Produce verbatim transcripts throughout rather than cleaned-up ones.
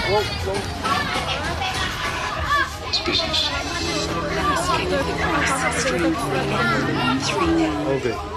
It's business. Stream three now. Okay.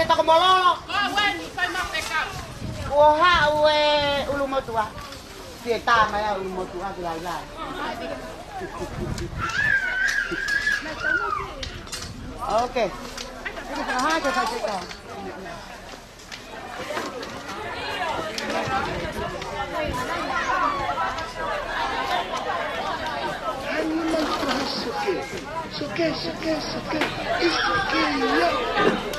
Toko mololo. Kuo haʻu e ʻulumotuʻa. Fie tā mai ʻa e ʻulumotuʻa ki lailai. Ok. Suke, suke, suke, suke, yo.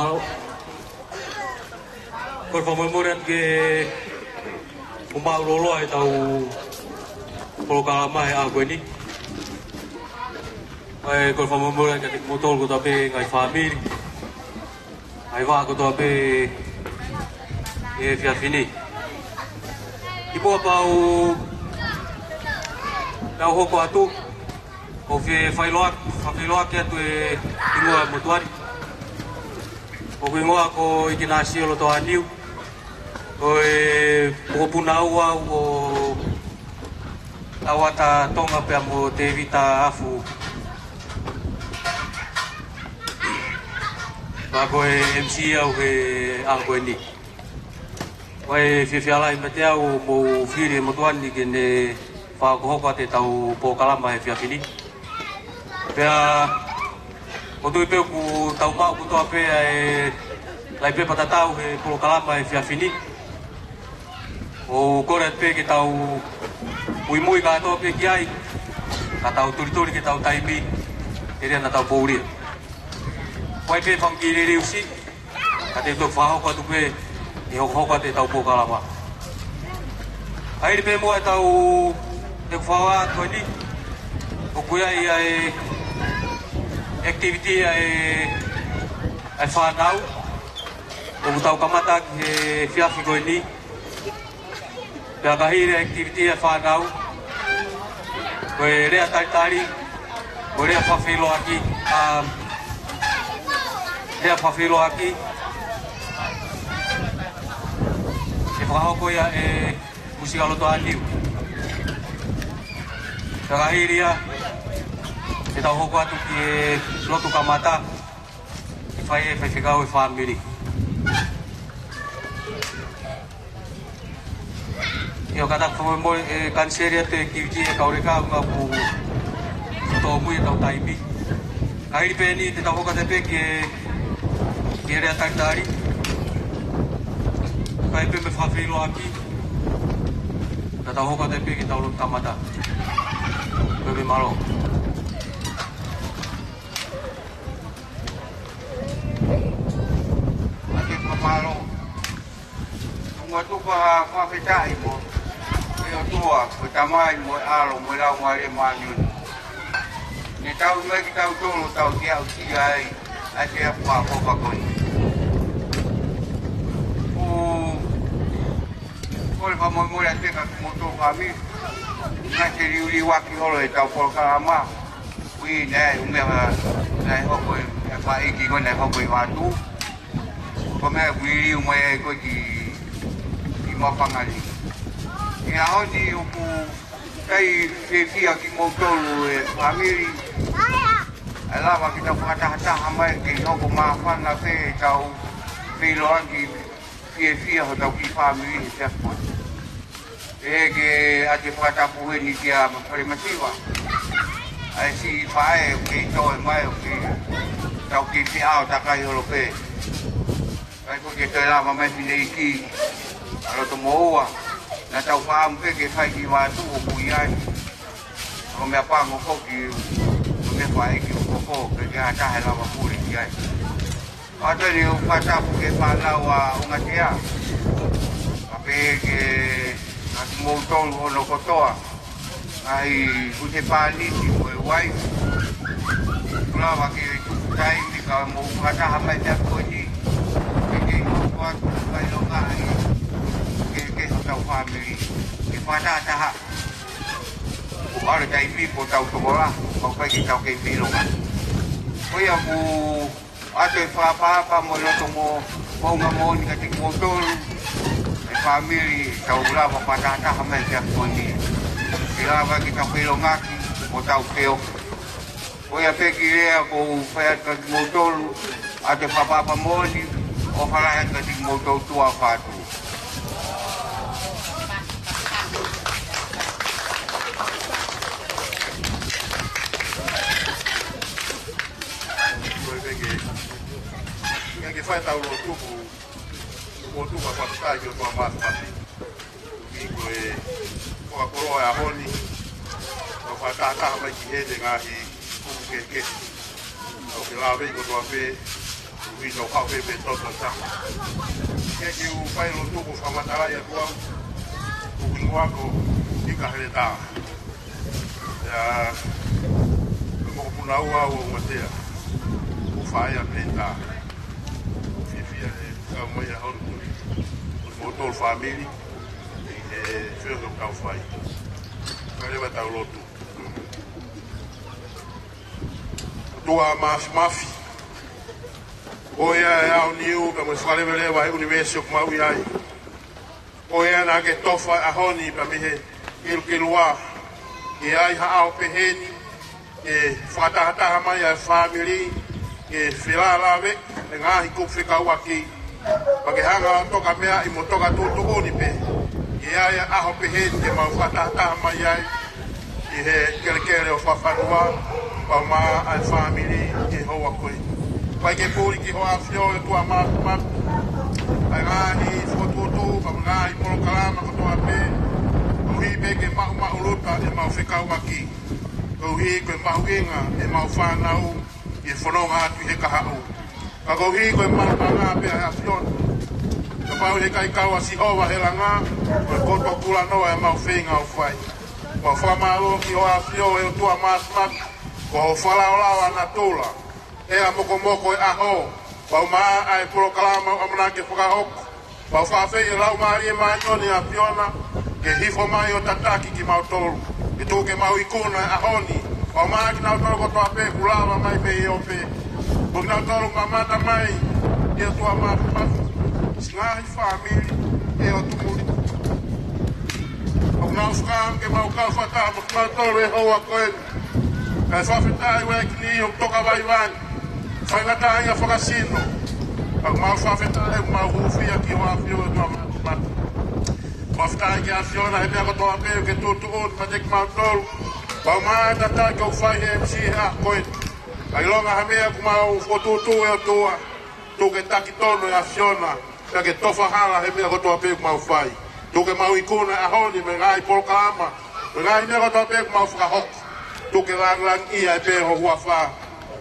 Kole fakamolemole atu ke ʻoku māʻulōloa ʻetau polokalama he ʻaho ko eni. ʻE, kole fakamolemole atu kiate kimoutolu kotoa pē ngaahi fāmili, ngaahi vaʻa kotoa pē he efiafi ni. Kimuʻa pea u, pea u hoko atu, ʻoku ou fie fakafeʻiloaki, fakafeʻiloaki atu e hingoa e motuʻa ni. Ko hoku hingoa ko Ikenasio Lotoaniu. Ko e mokopuna au ʻo Tauʻata Tonga pea mo Tēvita Afu. Pea ko e M C au he ʻaho ko eni. Ko e fiefia lahi meiate au hoʻomou fili e motuʻa ni ke ne fakahokohoko atu ʻetau polokalama he efiafi ni. Pea ʻoku ou tui pē ʻoku tau maʻu kotoa pē ʻa e lahi pepa tatau he polokalama he efiafi ni. ʻOku ou kole atu pē ke tau muimui kātoa pē ki ai, ka tau tulituli ke tau taimi, telia naʻa tau poulia. Ko e pē fanga kiʻi liliu siʻi, ka te u toki fakahoko atu pē, ʻe hokohoko atu ʻetau polokalama. Kae hili pē muʻa ʻetau, ʻeku fakahokohoko atu ko eni, ʻoku ʻi ai ʻa e activity ʻa e, ʻa e fānau, ʻoku tau kamata ʻaki he efiafi ko eni. Pea ka hili e activity ʻa e fānau, ko e lea talitali, ko e lea fakafeʻiloaki, um, lea fakafeʻiloaki, ʻe fakahoko ia ʻe Musika Lotoaniu. Pea ka hili ia, te tau hoko atu ki he lotu kamata, ʻe fai ʻe he faifekau e fāmili. ʻIo, kātaki fakamolemole, ʻe kaniseli atu e activity ʻa e kau leka, ʻuhinga ʻoku tōmui ʻetau taimi. Kae hili pē eni te tau hoko atu pē ki he, ki he lea talitali. Kae pē mo e fakafeʻiloaki. Ka tau hoko atu pē ki heʻetau lotu kamata. Pea pē mālō. Ake pa mālō. Tuku atu ha fakafetaʻi mo e ʻOtua, ko e Tamai mo e ʻAlo mo e Laumālie Māʻoniʻoni. Ne tauhi mai kitautolu ʻo tau ke aʻusia ai ʻa e efiafi fakaʻofoʻofa ko eni. ʻOku ou kole fakamolemole atu kiate kimoutolu fāmili, naʻe liuliuaki holo ʻetau polokalama. Ui, naʻe ʻi ai e meʻa naʻe hoko ʻi he faʻahi ko ē naʻe hoko ʻi Vatu. Ko e meʻa ʻoku liliu mai ai ko ē ki, ki Mafanga ni. He ʻaho ni ʻoku tau fiefia kimoutolu e fāmili. ʻE lava ke tau fakatahataha mai ke hoko māfana pē ʻetau feʻiloaki, fiefia hotau kiʻi fāmili he efiafi ko eni. Pehē ke ʻoatu e fakatapu heni kia Falemasiva. ʻA e siʻi faʻē ʻoku kei toe mai ʻoku kei, tau kei feʻao takai holo pē. Kae ʻikai ke toe lava mai fineʻeiki ʻa Lotomoua. Naʻa tau fakaʻamu pē ke fai ki Vatu ʻoku ʻi ai. Ko e meʻa pango foki, ko e meʻa faʻahi ʻoku koko, ke ke ʻatā he lava pule ki ai. ʻOatu eni ʻeku fakatapu ki he fānau ʻa Ongatea. Kae pehē kia kimoutolu hono kotoa. Ngaahi husepāniti mo e uaifi. Kuo lava ke tuku taimi ka mou fakataha mai pea ko eni. Ke ke hoko atu ʻa e ʻilonga ʻa e, ke, ke hotau fāmili. Ke fakatahataha. Kuo ʻalu e taimi kuo tau tokolahi, kuo pau ke tau kei feʻiloaki. Ko ia ʻoku ʻoatu e fakaʻapaʻapa mo e loto mo, mo e ʻuhinga moʻoni kiate kimoutolu, e fāmili, tau lava fakatahataha mai he efiafi ko eni. Ke lava ke tau feʻiloaki, mo tau feʻao. Ko ia pē kiʻi lea ʻoku ou fai atu kiate kimoutolu, ʻoatu e fakaʻapaʻapa moʻoni, ʻofa lahi atu kiate kimoutolu tuʻa ʻofa atu. Ko e peke. Ia ke fai ʻetau lotu, lotu fakafetaʻi ki he ʻOtua Māfimafi. Ko e fakakoloa e ʻaho ni. Ko e fakatahataha mai ki heʻene ngaahi kupu kehekehe. ʻOku ke lave kotoa pē. Ui, tau kau pē pē toto ta. Ke ke u fai lotu ko fakamatalaʻi atu au. Ko hingoa ko Ika Heletā. Ia, ko Mokopuna Ua ʻo Matea. Ko Faia Peta. Fiefia he kau mai ʻa hono. Ko moutolu fāmili. ʻI he feohi ʻoku tau fai. Ka leva tau lotu. ʻOtua Māfimafi. Ko ia ʻe aoniu ka mo e fakaleveleva he ʻunivēsi ʻoku mau ʻi ai. Ko ia naʻa ke tofa ʻa e ʻaho ni pea mei he kelukelu ʻa. Ke ʻi ai ha ʻaho pehē ni, ke fakatahataha mai ʻa e fāmili, ke felālāveʻi e ngaahi kupu fekauʻaki. Pea ke hanga ʻo toka meaʻi mo toka tuʻutuʻuni pē. ʻI ai ʻa e ʻaho pehē ni ke mau fakatahataha mai ai ʻi he kelekele ʻo Fafanua, pea mo e fāmili ʻi he houa ko eni. Pea ke puli ki hoʻo ʻAfio ʻe ʻOtua Māfimafi ʻa e ngaahi fokotuʻutuʻu, pea mo e ngaahi polokalama kotoa pē, koeʻuhi pē ke maʻumaʻuluta ʻemau fekauʻaki, koeʻuhi ko e mahuʻinga ʻemau fānau ʻi he fononga atu ʻi he kahaʻu. Ka koeʻuhi ko e mahuʻinga pē ʻa e ʻAfiona. Kapau ʻe ʻikai kau ʻa Sihova he langa, ko e koto kulanoa ʻemau feinga ʻo fai. Mau fakamālō ki hoʻo ʻAfio ʻe ʻOtua Māfimafi, ko hoʻo fakalaolao ʻa natula. ʻE ʻa mokomoko e ʻaho, pea mo e polokalama ʻoku ʻamanaki ke fakahoko. Pea ʻoku fakaafeʻi e Laumālie Māʻoniʻoni ʻa e ʻAfiona, ke hifo mai ʻo tataki kimautolu. Ke tuku ke mau ikuna e ʻaho ni, pea mo kinautolu kotoa pē ʻoku lava mai mei he ope. Mo kinautolu ʻoku mamata mai, ʻe ʻOtua Māfimafi, siʻi ngaahi fāmili ʻe ʻo tumuli. ʻOku mau fakaʻamu ke mau kau fakataha mo kimautolu he houa ko eni. Kae fakafetaʻi ʻEiki ni ʻoku toka vaivai. Faingataʻaʻia fakasino. Ka mau fakafetaʻi, mau hūfia ki hoʻo ʻAfio ʻe ʻOtua Māfimafi. Fakafetaʻi ki he ʻAfiona he meʻa kotoa pē ʻoku ke tuʻutuʻuni maʻa kimautolu. Pea mo e tataki ʻoku fai he M C he ʻaho ko eni. ʻA ia ʻilonga ha meʻa ʻoku mau fokotuʻutuʻu ʻe ʻOtua, tuku ke taki tonu ʻe he ʻAfiona, pea ke tofa hala he meʻa kotoa pē ʻoku mau fai. Tuku ke mau ikuna e ʻaho ni mei he ngaahi polokalama, mei he ngaahi meʻa kotoa pē ʻoku mau fakahoko. Tuku ke langilangiʻia ai pē ho huafa.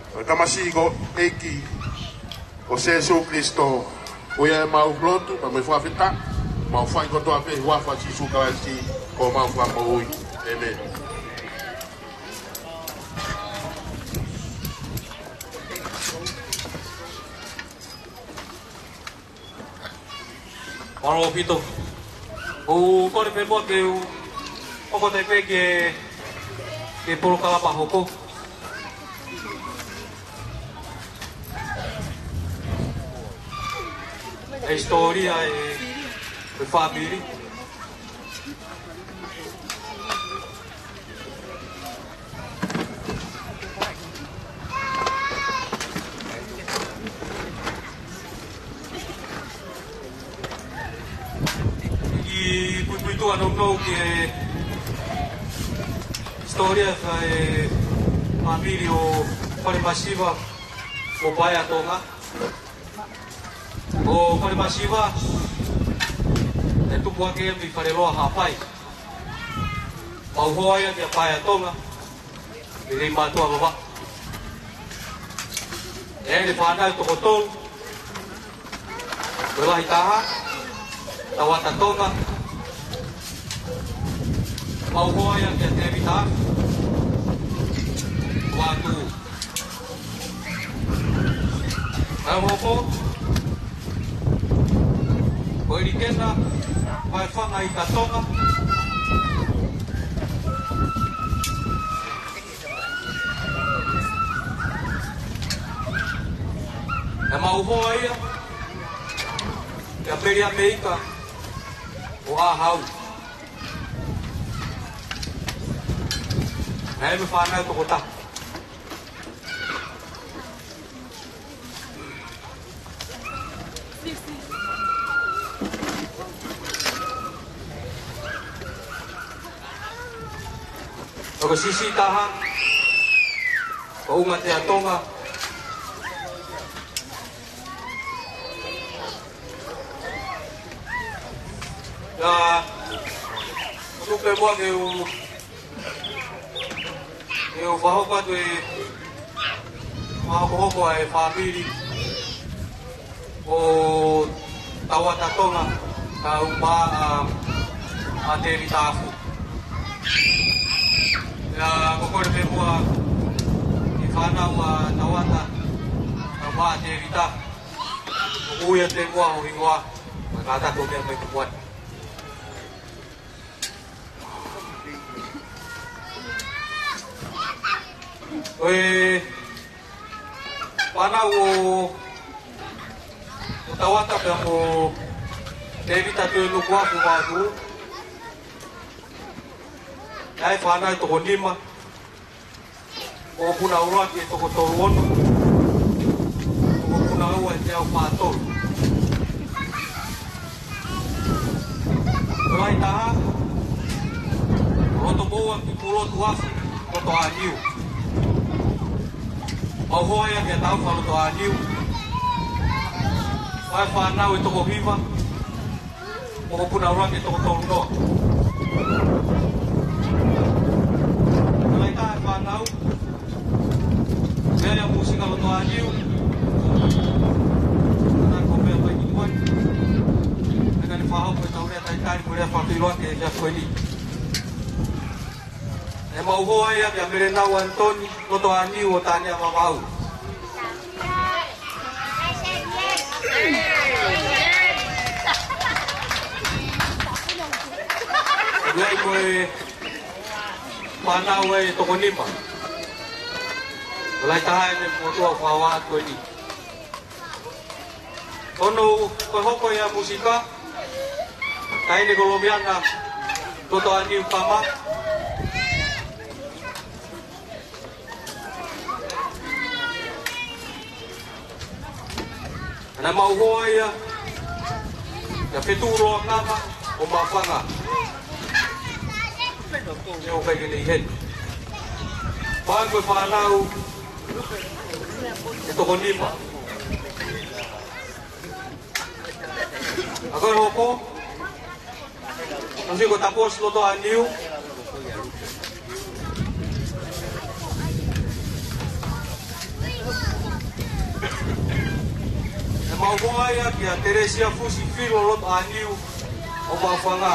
ʻI he tamasiʻi ko e ʻEiki ko Sīsū Kalaisi. Ko ia ʻemau lotu, pea mo e fakafetaʻi, mau fai kotoa pē ʻi he huafa ʻo Sīsū Kalaisi, ko homau Fakamoʻui. ʻĒmeni. Mālō ʻaupito. ʻOku ou kole pē muʻa ke u hoko atu pē ki he, ki he polokalama hoko. E hisitōlia e, e fāmili. ʻI puipuituʻa nounou ki he hisitōlia ʻa e fāmili ʻo Falemasiva mo Paea Tonga. Ko Falemasiva, ʻe tupu hake ia mei Faleloa Haʻapai. Mau hoa ia kia Paea Tonga, mei Leimātuʻa Vavaʻu. ʻE ʻi ai e fānau toko tolu, ko e lahi taha, Tauata Tonga. Mau hoa ia kia Tēvita Vaʻatū. Mau hoa ko ʻIlikena Vaefangaika Tonga. ʻE mau hoa ia kia Peliameika ʻo ʻAhau. ʻE ʻi ai mo e fānau toko taha. Ko e siʻisiʻi taha, ko ʻUngatea Tonga. Ka, ko tupe mua ke u, ke u fakahoko atu e, fakahokohoko ʻa e fāmili. Ko Tauata Tonga, ka u pa a, a Tēvita Afu. Pea ko e kole pē muʻa ki he fānau ʻa Tauata, ka u pa a Tēvita. ʻOku ui atu pē muʻa ho hingoa, ka kātaki ʻo meʻa mai ki muʻa. Ko e fānau ʻo, ʻo Tauata pea mo Tēvita Tuʻinukuafu Vaotuʻu. ʻA e fānau ʻe toko nima. Ko e puna ʻuluaki ʻe toko tolu ono. Ko e puna ua ʻe teau fā tolu. Ko e lahi taha, Lotopoua ki Pulotu Afu, Lotoʻā Niu. Mau hoa ia kia Taufa Lotoʻā Niu. Ko e fānau ʻe toko hiva. Ko e puna ʻuluaki ʻe toko tolu noa. Ko e lahi taha e fānau, Meʻa ia Musika Lotoʻā Niu. Ka ko e meʻa mai ki muʻa. Ka ne fakahoko ʻetau lea talitali mo e lea fakafeʻiloaki he efiafi ko eni. ʻE mau hoa ia kia Melenau Anitoni, Lotoʻā Niu ʻo Tānea Vavaʻu. Ia ko e fānau ʻe toko nima. Ko e lahi taha ʻene motuʻa ʻoku fakahoko atu eni. Ko hono, ko e hoko ia Musika, taʻahine ko Lomiana, Lotoʻā Niu Kama. Naʻa mau hoa ia kia Fetuʻuloa Kama ʻo Mafanga. ʻIo, ʻoku ʻikai ke ne ʻi heni. Pea ko e fānau ʻe toko nima. Ka ko e hoko, Tausi ko Taposi Lotoʻā Niu. ʻE mau hoa ia kia Telesia Fusi Filo Lotoʻā Niu ʻo Mafanga.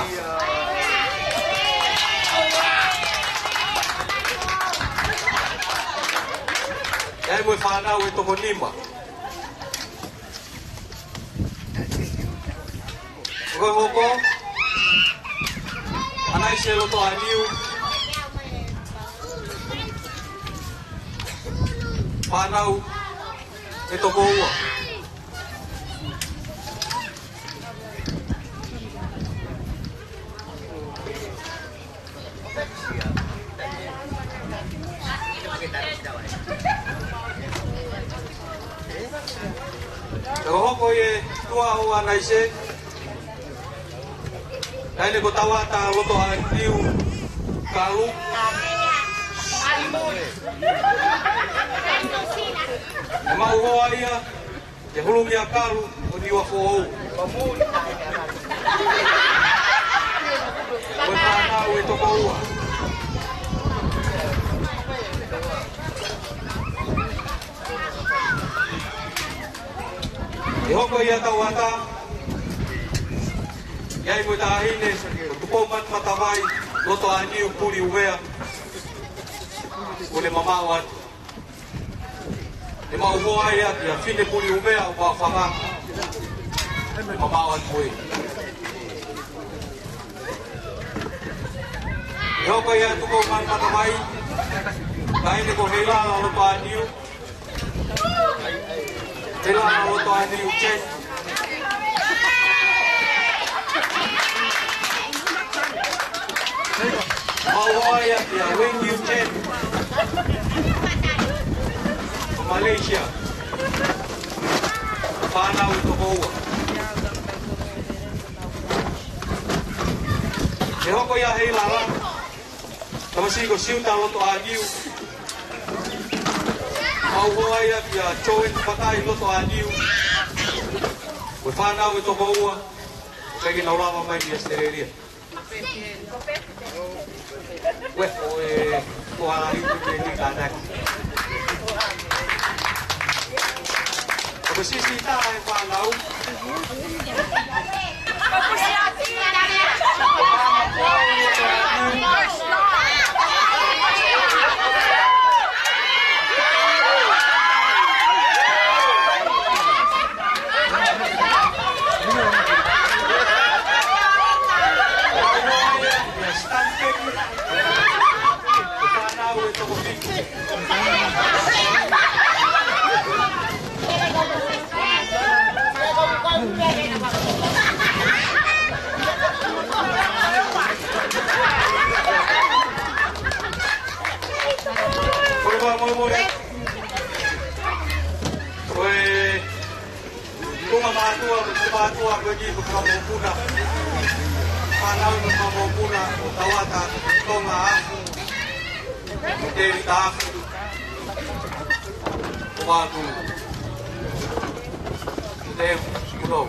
ʻIo, mo e fānau ʻe toko nima. Ko e hoko, ʻAnaise Lotoʻā Niu. Fānau ʻe toko ua. Ka ko e hoko ia ʻa e tuʻa ʻo ʻAnaise. Taʻahine ko Tauata Lotoʻā Niu Kalu. ʻE mau hoa ia, ʻe Hulungia Kalu ʻo Niuafoʻou. Ko e fānau ʻe toko ua. ʻE hoko ia Tauata, ʻi ai mo e taʻahine, ko Tupoumatavai Lotoʻā Niu Puliʻuvea. Kuo ne mamaʻo atu. ʻE mau hoa ia kia Fine Puliʻuvea ʻo Mafanga. Mamaʻo atu ē. ʻE hoko ia Tupoumatavai, taʻahine ko Heilala Lotoʻā Niu. Heilala Lotoʻā Niu Chen. Mau hoa ia kia Wing Yu Chen. Malaysia. Fānau ʻe toko ua. ʻE hoko ia Heilala, tamasiʻi ko Siuta Lotoʻā Niu. Mau hoa ia kia Joe Fatai Lotoʻā Niu. Ko e fānau ʻe toko ua, ʻikai ke nau lava mai ki ʻAositelēlia. Ue, ʻo e, ʻo ala i te ni kātaki. Ko Sisi taha e fānau. Fānau e toko fitu. Ko e fakamolemole. Ko e tuʻunga mātuʻa, ko e mātuʻa ko eni ko e fanga mokopuna. Fānau mo e fanga mokopuna ʻo Tauata Tonga Afu, Tēvita Afu, ʻo mātuʻa. Te kulo.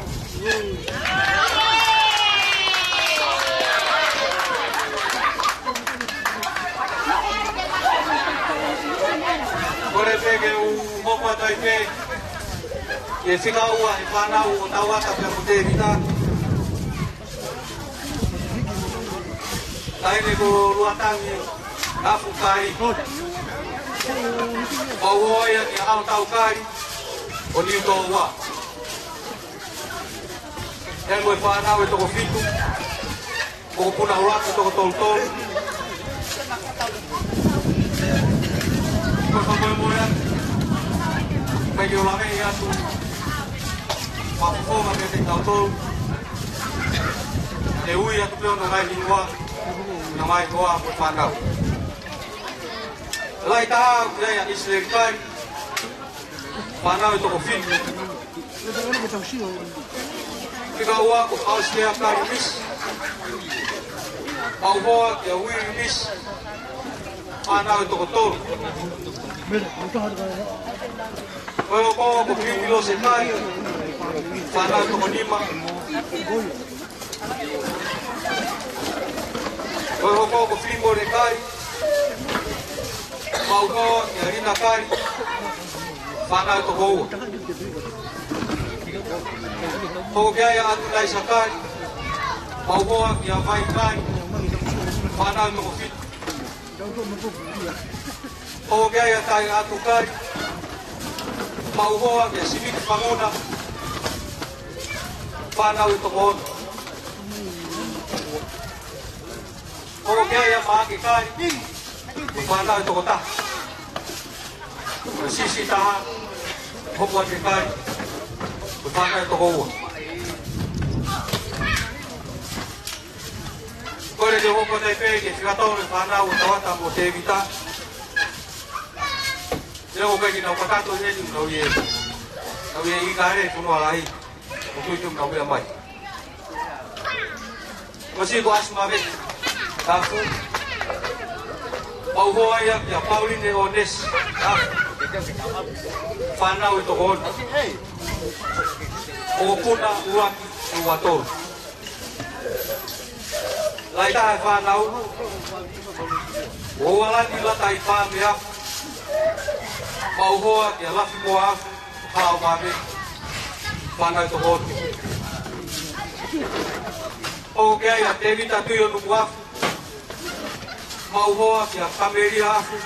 Kole pē ke u hoko atu ai pē ki he fika ua e fānau ʻo Tauata pea mo Tēvita. Taʻahine ko Luatangi Afu Kai. Pauhoa ia ki he ʻAho Tau Kai ʻo Niutōua. Pea mo e fānau e toko fitu. Mokopuna ʻuluaki toko tolu tolu. Ko e fakamolemole atu. Mai ke u lave atu. Fakafofonga kiate kitautolu. Te u ui atu pē hono ngaahi hingoa. Hono ngaahi hoa mo e fānau. Lahi taha ʻoku ʻi ai ʻa ʻIsileli Kai. Fānau e toko fitu. Fika ua ko Faustia Kai Misi. Pauhoa kia Uili Misi. Fānau e toko tolu. Ko e hoko ko Piti Lose Kai. Fānau e toko nima. Ko e hoko ko Filimone Kai. Pauhoa kia Lina Kai. Fānau e toko ua. Hoko ki ai ʻa ʻAtunaisa Kai. Pauhoa kia Vai Kai. Fānau e toko fitu. Hoko ki ai ʻa Taiʻatu Kai. Pauhoa kia Simiti Fanguna. Fānau e toko ono. Hoko ki ai ʻa Maʻake Kai. Fānau e toko taha. Sisi taha. Hoko atu e Kai. Fānau e toko ua. Kole ke u hoko atu ai pē ki he fika tolu e fānau ʻo Tauata mo Tēvita. Leo kai ki nau kakato heni, nau ʻi he, nau ʻi he ʻIkale, Fonua Lahi. ʻO tui tui nau meʻa mai. Ko siʻi ko ʻAsimaveti Afu. Pauhoa ia kia Pauline ʻOnesi Afu. Fānau e toko ono. Mokopuna ʻuluaki ua tolu. Lahi taha e fānau. Ko Ualani Lataifame Afu. Pauhoa kia Lafimoa Afu. Halaʻofame. Fānau e toko ono. Hoko ki ai ʻa Tēvita Tuʻionuku Afu. Pauhoa kia Kamelia Afu.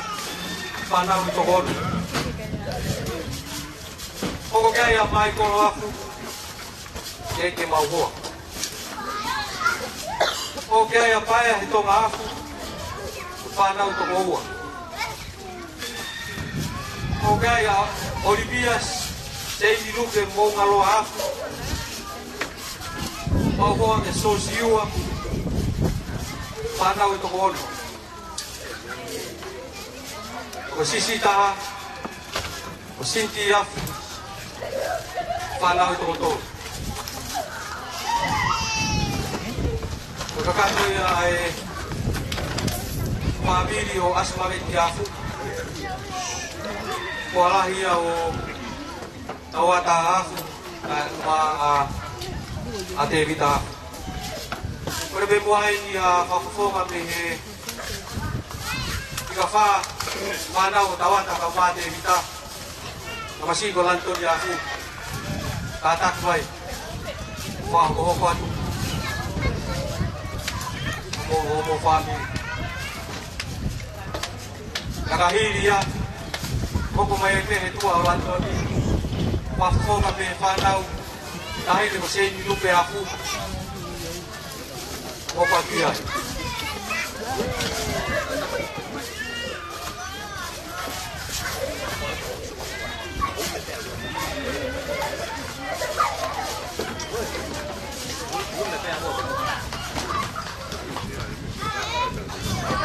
Fānau e toko ono. Hoko ki ai ʻa Maikolo Afu. Ke ke mauhoa. Hoko ki ai ʻa Paea Hitonga Afu. Fānau e toko ua. Hoko ki ai ʻa ʻOliviasi Seini Luke Moungaloa Afu. Pauhoa kia Sosiua. Fānau e toko ono. Ko siʻi siʻi taha, ko Siniti Afu, fānau e toko tolu. Ko e kakato ia ʻa e fāmili ʻo ʻAsimaveti Afu. Ko e lahi ia ʻo Tauata Afu, ʻa, ʻa, ʻa Tēvita Afu. Kole pē muʻa eni ʻa e fakafofonga mei he fika fā fānau ʻo Tauata kae ʻumaʻā Tēvita. Tamasiʻi ko Lantoni Afu. Kātaki mai. Fakahokohoko atu. Mo, mo, mo fāmili. Ka ka hili ia. Hoko mai e pehē tua ʻo Lantoni. Fakafofonga pē fānau. Taʻahine ko Seini Lupe Afu. Ko pakia.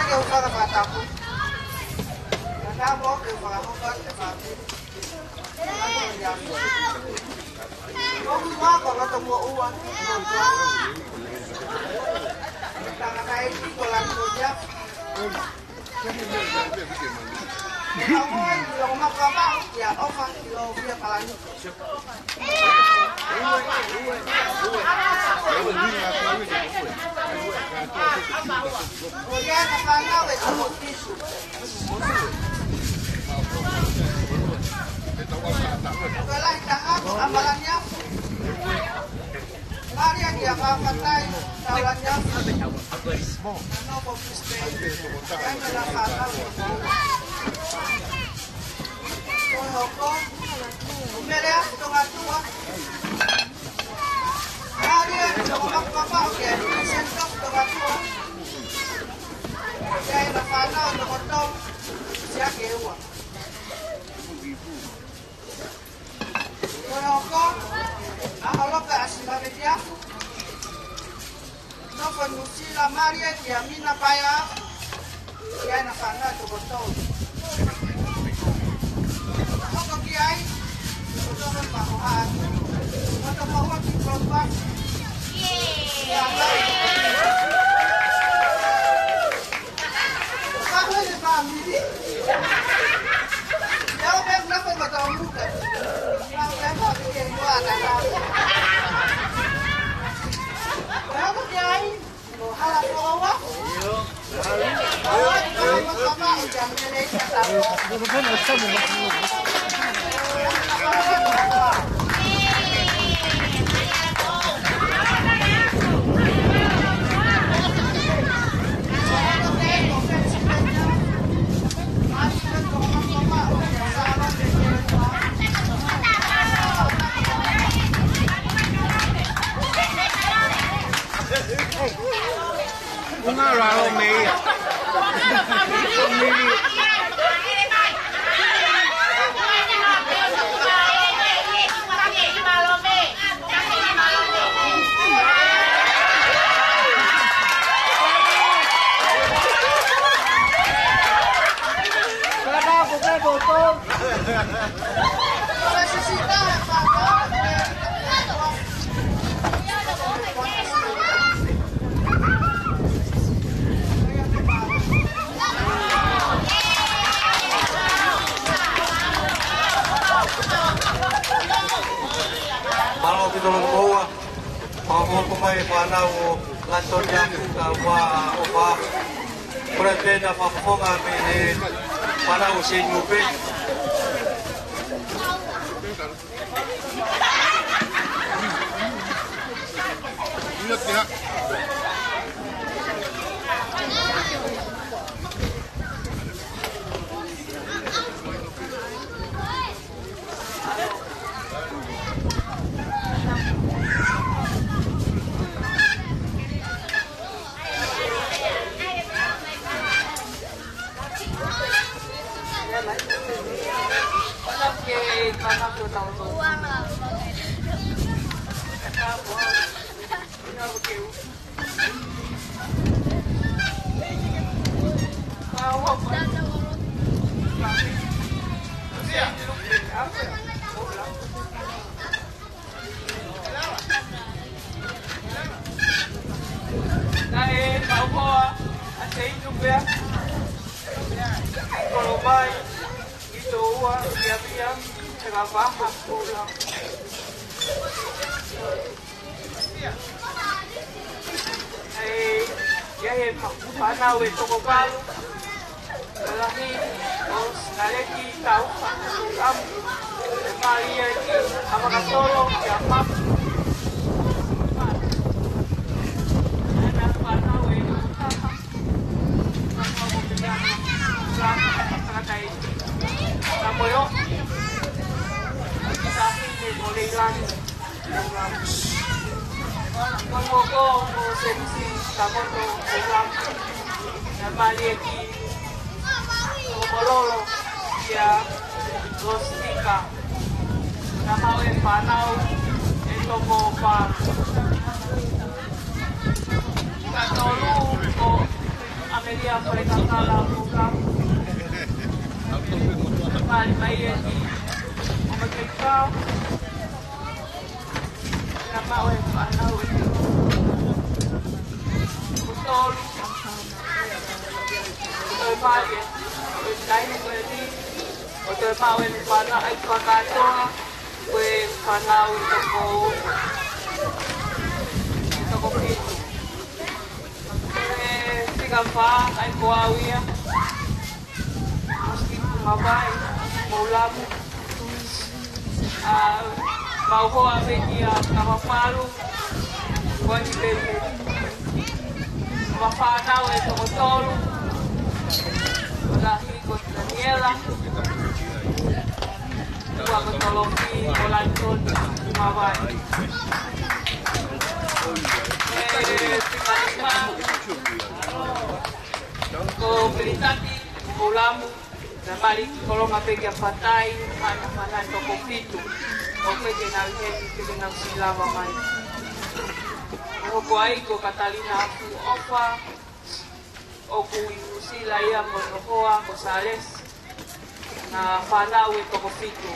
Ke u fakatapu. Ka ka mo ke fakahoko te fatu. ʻOku ua ko Loto Moʻua. Tangataʻeiki ko Lanitoia. Ka ua ki Longomaka Maʻu kia ʻOfa ki Lovia Palani. Ko ia na fānau e toko fitu. Ko e lahi taha ko ʻAmalania. Maria kia Fafatai, Taulania. Nofo Kristian. Ko e hoko. Melea Tongatua. Maria, toko mapapa, ʻo kia Vincent Tongatua. Kia ʻena fānau, toko tolu, siʻaki ʻe ua. Ko e hoko, ʻa Holope ʻa Simavetiafu. Nofo Nuʻusila Malia kia Mina Paea, kia ʻena fānau toko tolu. Hoko ki ai, toko tolu paho atu. Toko paho atu, toko paho. Kia Pahu ʻene fāmili. Ia o pea kuna ko Matamuka. Ia o pea ko ke mua na na. Ia ko ke ai. Ko hala ko wa. Ko wa ko wa ko wa ko wa. Una la lo meia. Mālō ʻaupito Loto Moʻua. Fakahokohoko mai e fānau ʻo Lanitonia, ka ua ʻo fa. Kole pē na fakafofonga mei he fānau ʻo Seini Lupe. Naʻe kauhoa ʻa Seini Lupe, kolo mai, ʻi Toua, ʻi Apia, he ka vaha kula. ʻE, ia he fānau ʻe toko valu. Lahi, ʻo Ngaleki Taufa, Kamu, Ia ki ʻAvakatolo, ki ʻApaku. Ana fānau ʻe toko taha. Fānau ko Piliano, Lama, Takatai. Ka mo e o. Ki Sahine mo Leilani. Ko e moko ko Semisi Kamoto ko Lama. Naʻe mali ʻi Toko Mololo ia Losika. Naʻe maʻu e fānau ʻe toko fā. Ka tolu ko ʻAmelia Falekakala ko Lama. Naʻe mali mai ʻi ʻOmakeika. Naʻe maʻu e fānau ʻe toko tolu. Toe mali e, ʻo e taimi ko eni, ʻo toe maʻu e fānau ʻi Fakatoa, ko e fānau ʻe toko, ʻe toko fitu. Ko e fika fā, ʻa ia ko au ia. Masikitu Mavae, Moulamu. ʻA, mau hoa pē kia Kavafalu, ko eni pē. Mau fānau ʻe toko tolu. Ko e lahi ko Daniela. Ua ko Tolofi, ko Lantoni, Mavae. ʻE, fika lima. Ko Pelitaki, Moulamu. Naʻe mali ki Kolonga pē kia Fatai, fānau, fānau ʻe toko fitu. ʻO peke nau heni, peke nau siʻi lava mai. ʻO hoko ai ko Katalina Afu ʻOfa, ʻoku ʻi Nuʻusila ia mo hono hoa ko Sālesi. Naʻe fānau ʻe toko fitu.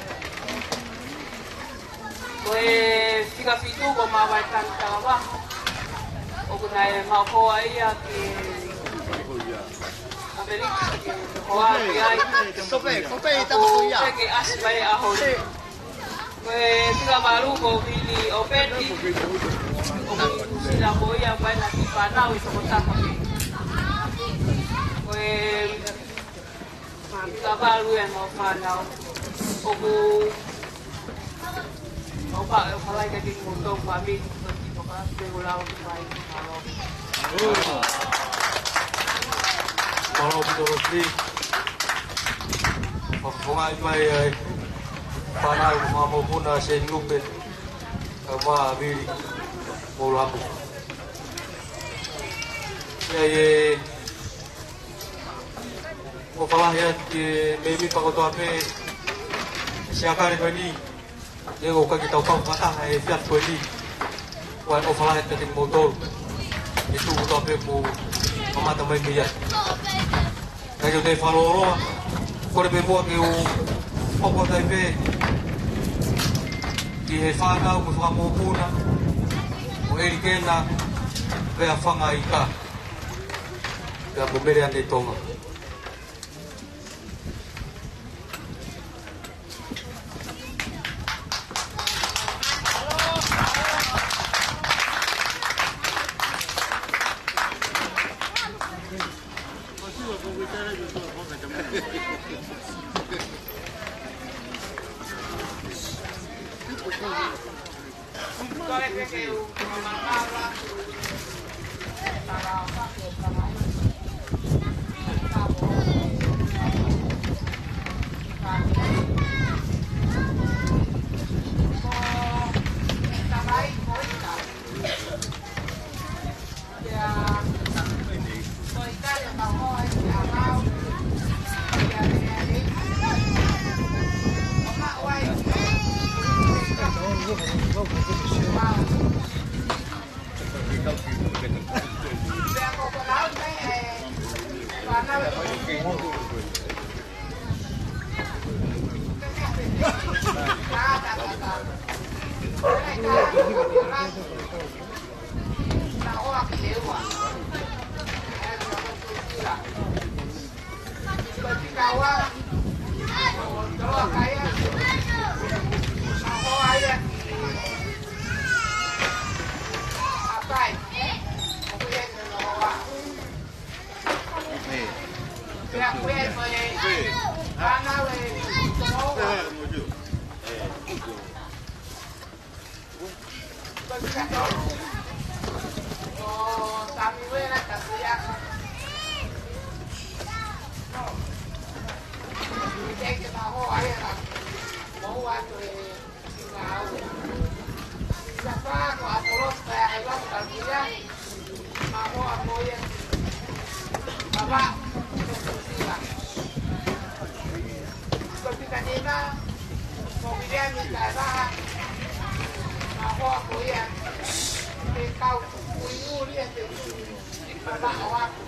Ko e fika fitu ko Mavae Tani Talavaha. ʻOku nau maʻu hoa ia ki ʻAmelika ke hoa ki ai. Kope, kope, ʻoku tama ko ia. Peke ʻasi mai ʻaho ni. Ko e fika valu ko Vili ʻOpeti. ʻOku ʻi Nuʻusila mo ia, ko e naʻe fānau ʻe toko taha pē. Ko e Ka valu ia ʻenau fānau. ʻOku, ʻoku pau ʻe fālai ka kimoutolu fāmili, ko e kiʻi toka, pe ko lau ki mai, mālō. Mālō ki Tolofi. Fakafofongaʻi mai ai fānau, ko e fanga mokopuna Seni Lupe, kae ʻumaʻā Vili, Moulamu. ʻIo, ʻio. ʻOfa lahi atu ki he mēmipa kotoa pē ʻo e siakale ko eni, ʻoku ʻikai ke tau kau fakataha he efiafi ko eni. Kae ʻofa lahi atu kiate kimoutolu, he tuʻu kotoa pē kuo mamata mai mei ai. Kae ʻoua te u fakalōloa, kole pē muʻa ke u hoko atu ai pē ki he fānau mo e fanga mokopuna ʻo ʻElikena Veafangaika. Pea mo Meleane Tonga. Ko Samiuela Tapuiaka. Teke mahoa ia la. Mau atu e ngāue. Ia pā ko Apolosi Paea Hailaku Tapuiaka. Mahoa ko ia. Papa. Ko Pita Nima. Ko Viliami Taevaha. Mahoa ko ia. Ke kau ui ui ia te ui. Papa o aku.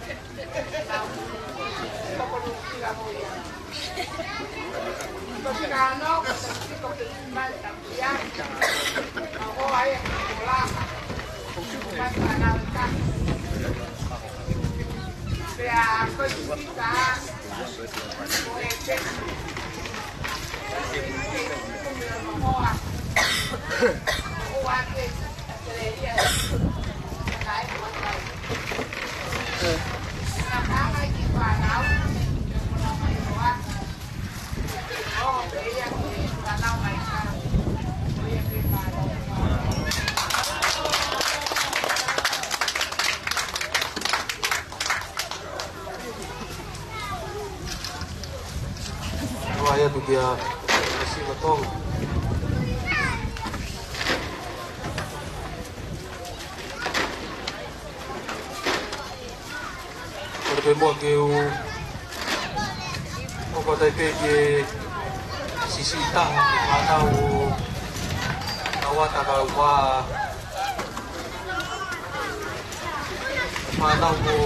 Ua ia tukia si matong. Kole pē muʻa ke u ʻoatu ai pē ke siʻisiʻi taha ki he fānau ʻo Tauata kae ʻumaʻā fānau ʻo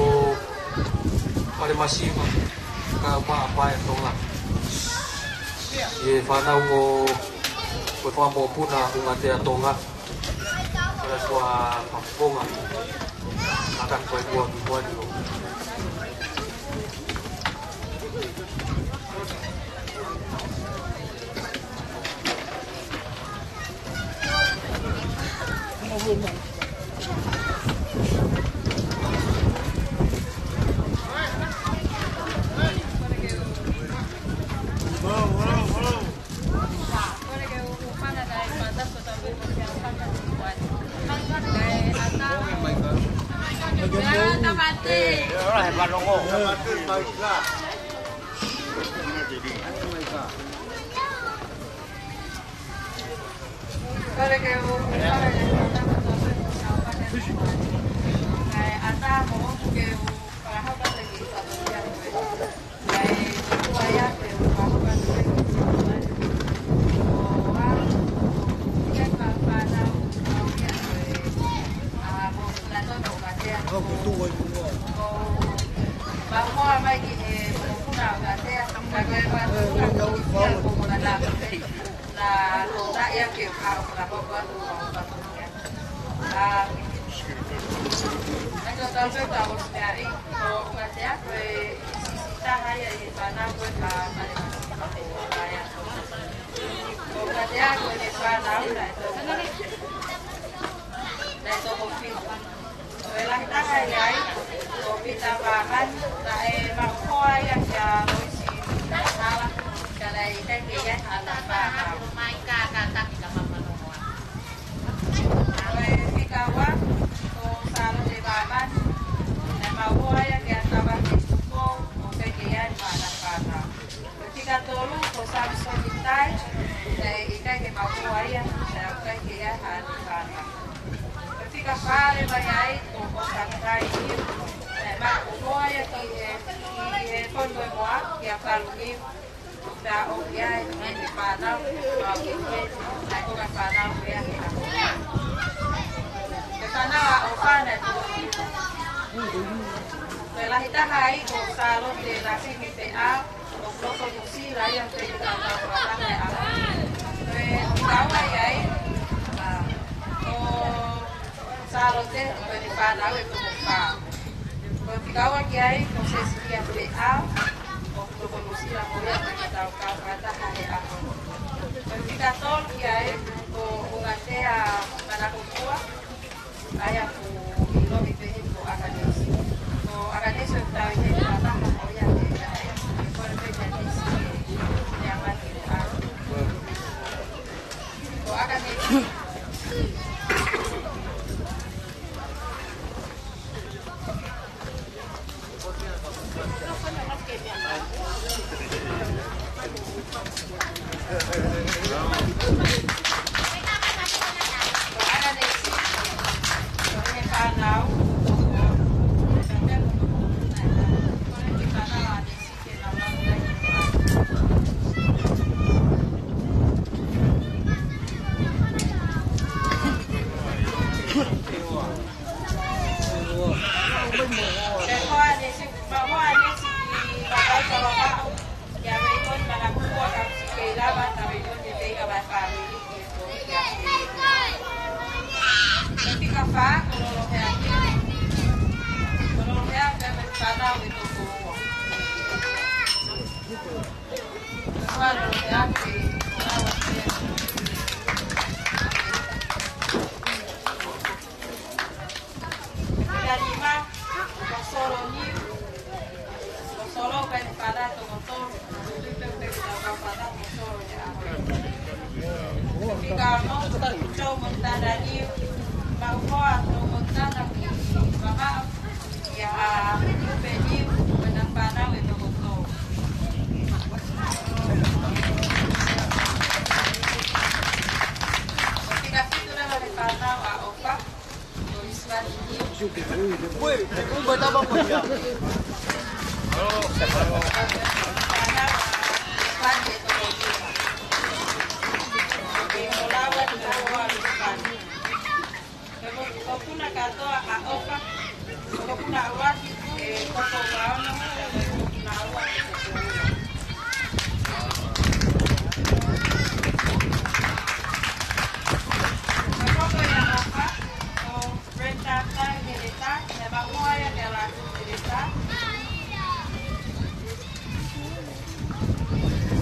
Falemasiva kae ʻumaʻā Paea Tonga. Ki he fānau ʻo, ko e fanga mokopuna ʻUngatea Tonga. Ko e kua mafonga. Aka ko e kua ki kua ni o. Ko e lahi taha ia ai, ko Pita Vāmani, naʻe maʻu hoa ia kia Loisi Hala, ka naʻe ʻikai ke ʻi ai haʻana fānau. Ko e fika ua, ko Sālote Vāmani, naʻe maʻu hoa ia kia Tavate Tupou, ʻo ʻikai ke ʻi ai haʻana fānau. Ko e fika tolu, ko Samisoni Tai, naʻe ʻikai ke maʻu hoa ia, naʻe ʻikai ke ʻi ai haʻana fānau. Ko e fika fā leva ia ai, ko Osaka Tai Niu, naʻe maʻu hoa ia ki he, ki he Fonuemoa, kia Palu Niu, pea ʻoku ʻi ai ʻene fānau, pea ʻoku ʻi ai, naʻe ko e fānau ia he ʻaho. Ko e fānau ʻa ʻOfa naʻe toko fitu. Ko e lahi taha ai, ko Sālote Lasini Peʻa, ʻoku nofo Nuʻusila ia, pea ʻikai ke kau fakataha he ʻaho. Ko e fika ua ia ai, ʻa, ko Sālote, ko ʻene fānau ʻe toko fā. Ko e fika ua ki ai, ko Sesilia Peʻa, ʻoku nofo Nuʻusila mo ia, pea ʻikai ke kau fakataha he ʻaho. Ko e fika tolu ki ai, ko ʻUngatea Manakopua, ʻa ia ʻoku ʻiloʻi pehē ko ʻAkanesi. Ko ʻAkanesi ʻoku tau ʻi he fakataha mo ia he, he kole pē kia Nisi ke, ke amaki ʻo ʻalu. Ko ʻAkanesi. Fika nima, Kosolo Niu, Kosolo, ko ʻene fānau toko tolu, Kosolo ia. Fika ono, Joe Montana Niu, maʻu hoa ʻa Joe Montana ki Vavaʻu, ʻa Niu Peni, ko ʻena fānau ʻe toko tolu. Fika fitu leva, ʻene fānau ʻa ʻOfa. Brenda Heletā, naʻe maʻu hoa ia kia Latu Heletā.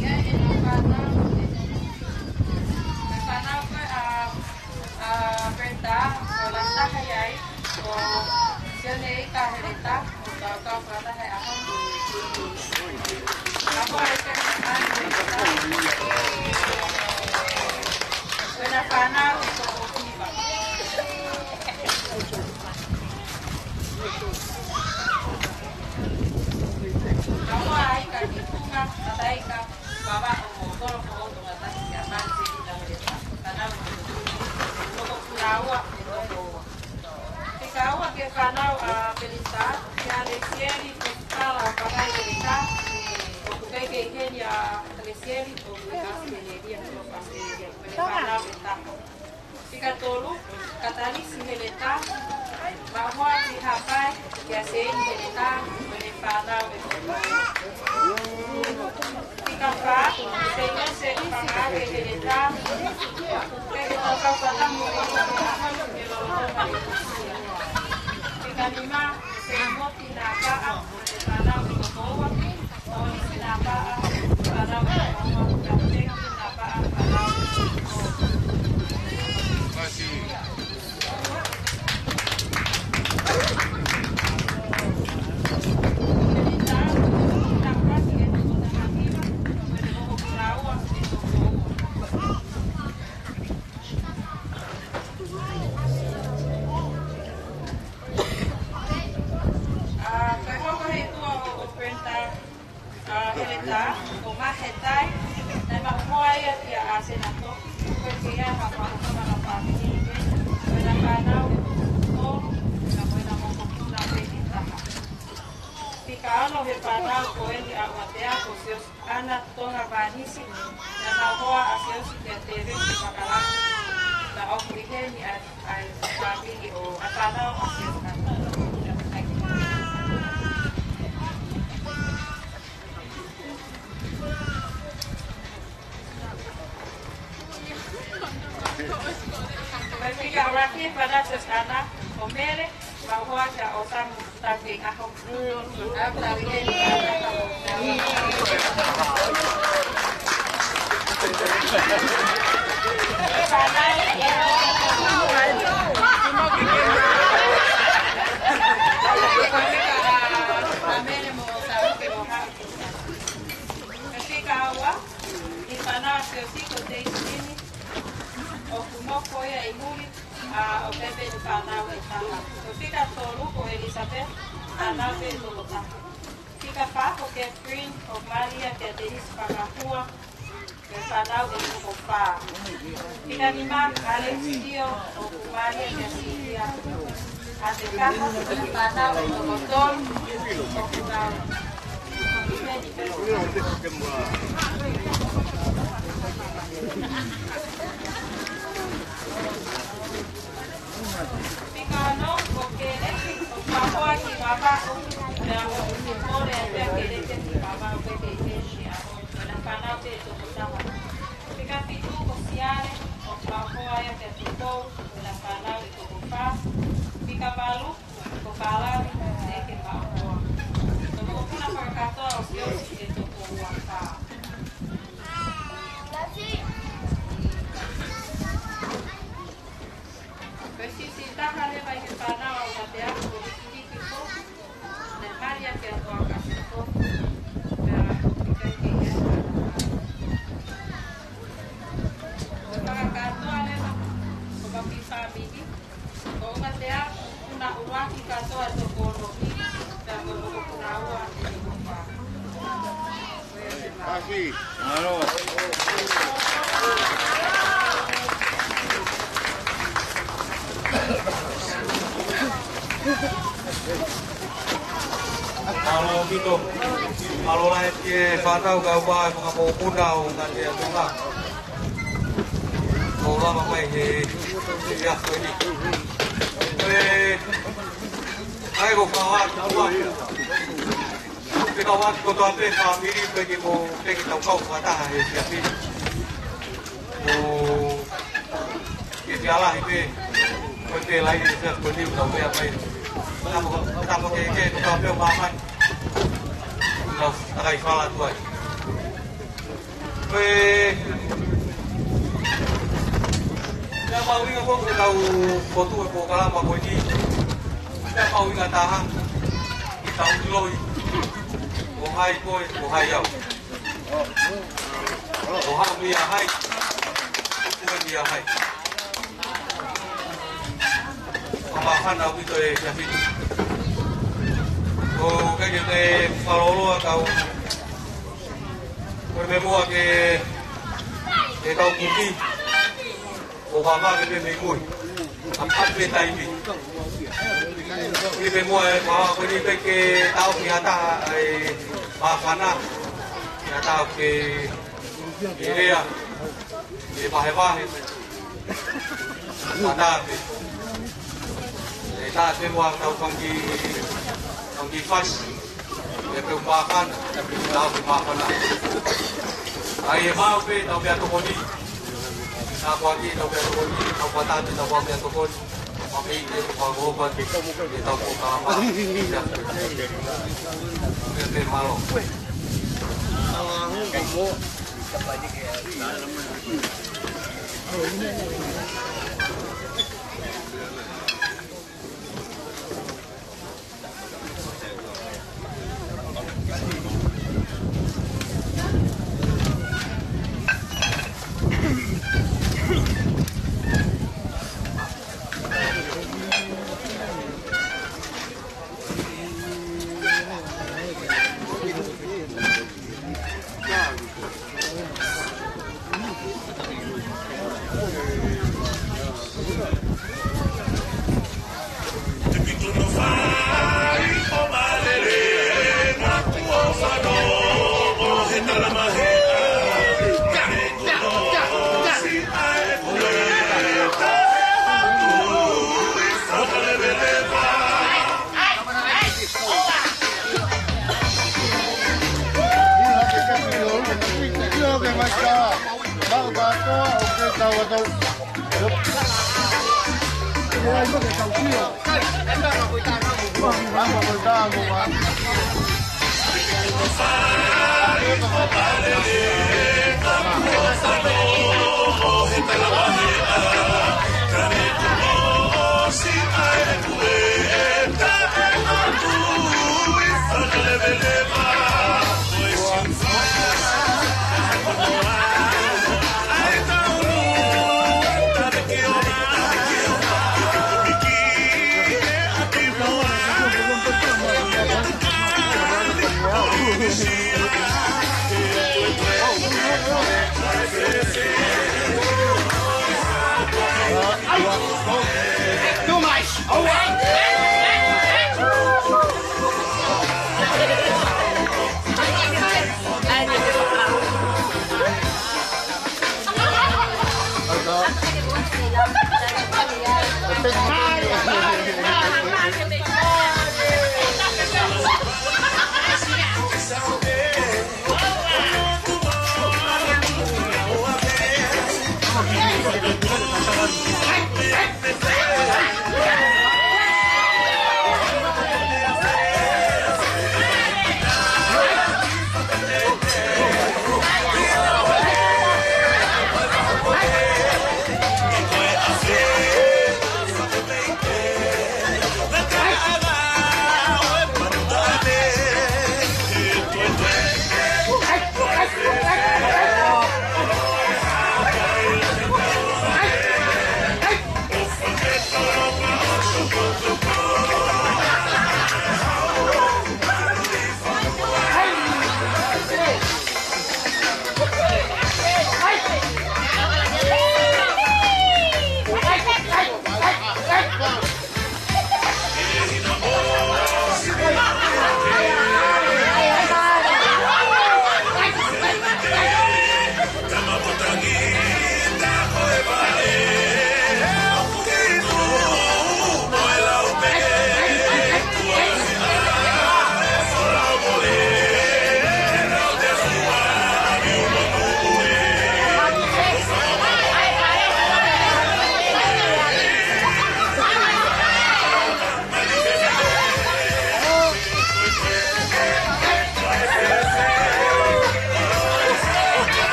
Ia, ʻena fānau, ʻena fānau ko ē ʻa, ʻa Brenda, ko Lataha ia ai, ko Sione Ika Heletā, ko Tautau Lataha ia. ʻEna fānau ʻe toko hiva. Kaua ai ka ki Tunga, Kataika, Vavaʻu mo Kolofoʻou, Tongatasi, ʻa Manse, ʻi Lamereta, fānau ʻe toko hiva. Toko kula ua ʻe toko ua. Fika ua ki he fānau ʻa Pelita, kia Lesieli Pesitala Pangai Pelita, ʻoku kei kei heni ʻa Lesieli, ʻoku kei kasi ke ne lia, ʻoku kasi ke ne lia, ko ʻene fānau ʻe taha. Fika tolu, Katalisi Pelita, maʻu hoa ki Haʻapai, kia Seini Pelita, ko ʻene fānau ʻe toko ua. Fika fā, Seimose Fakaake Heletā, peke tokau fatamu e ʻi he ʻaho ni ke lolotonga ʻi Usia. Fika nima, Seimoti Napaʻa, fānau ʻe toko ua, Polisi Napaʻa, fānau ʻe toko ua, Kapiteni Napaʻa, fānau ʻe toko ua. ʻA, kae hoko he tuʻa ʻo, ʻo Brenda, ʻa, Heletā, ko Mahetai, naʻe maʻu hoa ia kia ʻAsena Toki, ko e kei ai ha fānau, fānau fāmili, ko ʻena fānau ʻe toko tolu, ka ko ʻena mokopuna pē ʻe taha. Fika ono he fānau ko eni ʻa ʻUatea ko Siosiana Tonga Vanisi, naʻe maʻu hoa ʻa Siosi kia Tevesi Fakalaki, naʻe ʻi heni ʻa, ʻa e fāmili ʻo, ʻa e fānau ʻa Siosiana. Fika ʻuluaki, fānau ʻa Siosiana, ko Mele, maʻu hoa kia ʻOsamu Taki Aho. Fika ua, ʻi he fānau ʻa Siosi ko Teisini, ʻoku nofo ia ʻi muli, ʻa, ʻo pepe ni fānau ʻe taha. Ko e fika tolu ko Elizabeth, fānau ʻe toko taha. Fika fā ko Catherine, ʻoku mali ia kia Denise Fakahua, ko e fānau ʻe toko fā. Fika nima, Alex Dio, ʻoku mali ia kia Sylvia. ʻA e fika taha, fānau ʻe toko tolu, ʻoku nau. Fika ono ko Kele, ʻoku maʻu hoa ki Vavaʻu, pea ʻoku kole atu ʻa Kele ki Vavaʻu pea kei heni ʻa ʻena fānau ʻe toko taha. Fika fitu ko Siale, ʻoku maʻu hoa ia kia Tupou, ʻena fānau ʻe toko fā. Fika valu, ko Palani, ʻikai ke maʻu hoa. Ko e mokopuna fakakātoa ʻo Siosi ʻe toko ua fā. Mālō. Mālō ʻaupito. Mālō lahi ki he fānau kae ʻumaʻā e fanga mokopuna ʻo Ngaahi Tonga. ʻO lava mai he, he efiafi ni. ʻE, ʻai ko e fānau, fānau. Pea kau atu kotoa pē fāmili pē ke mo pē ke tau kau fakataha he efiafi ni. ʻO ke fia lahi pē, ko e pē lahi he efiafi ni ʻoku tau meʻa mai. Tapu, tapu ke, ke kotoa pē ʻo māmani. Tau takai fala tuai. Ko e, ko e mahuʻinga ko ē ke tau fokotuʻu e polokalama ko eni. Ko e mahuʻinga taha ke tau ʻiloʻi ko hai koe, ko hai au. Ko haʻu mei he hā, ko e mei he hā. Fakamāfana ʻaupito e efiafi ni. ʻOku ʻikai ke u fakalōloa, kau ko e meʻa muʻa ke, ke kau kuki, ʻo vavake pē mei mui. ʻApē pē taimi. Ko e meʻa muʻa e vavake ko eni pē ke tau ki ha taha ʻe māfana, ki ha taha ke, ke lea, ke vahevahe. Mātā pē. ʻE tā te mua tau fanga kiʻi, fanga kiʻi fasi. ʻE pē u māfana, tau pē māfana. ʻAi ʻe maʻu pē, tau pē ʻa tokoni. Tau pē ʻa ki, tau pē ʻa tokoni, tau pē ʻa tāte, tau pē ʻa tokoni. Mā pē ʻi te, mā kō pā te, ʻe tau kō kā mā. ʻE pē mālō.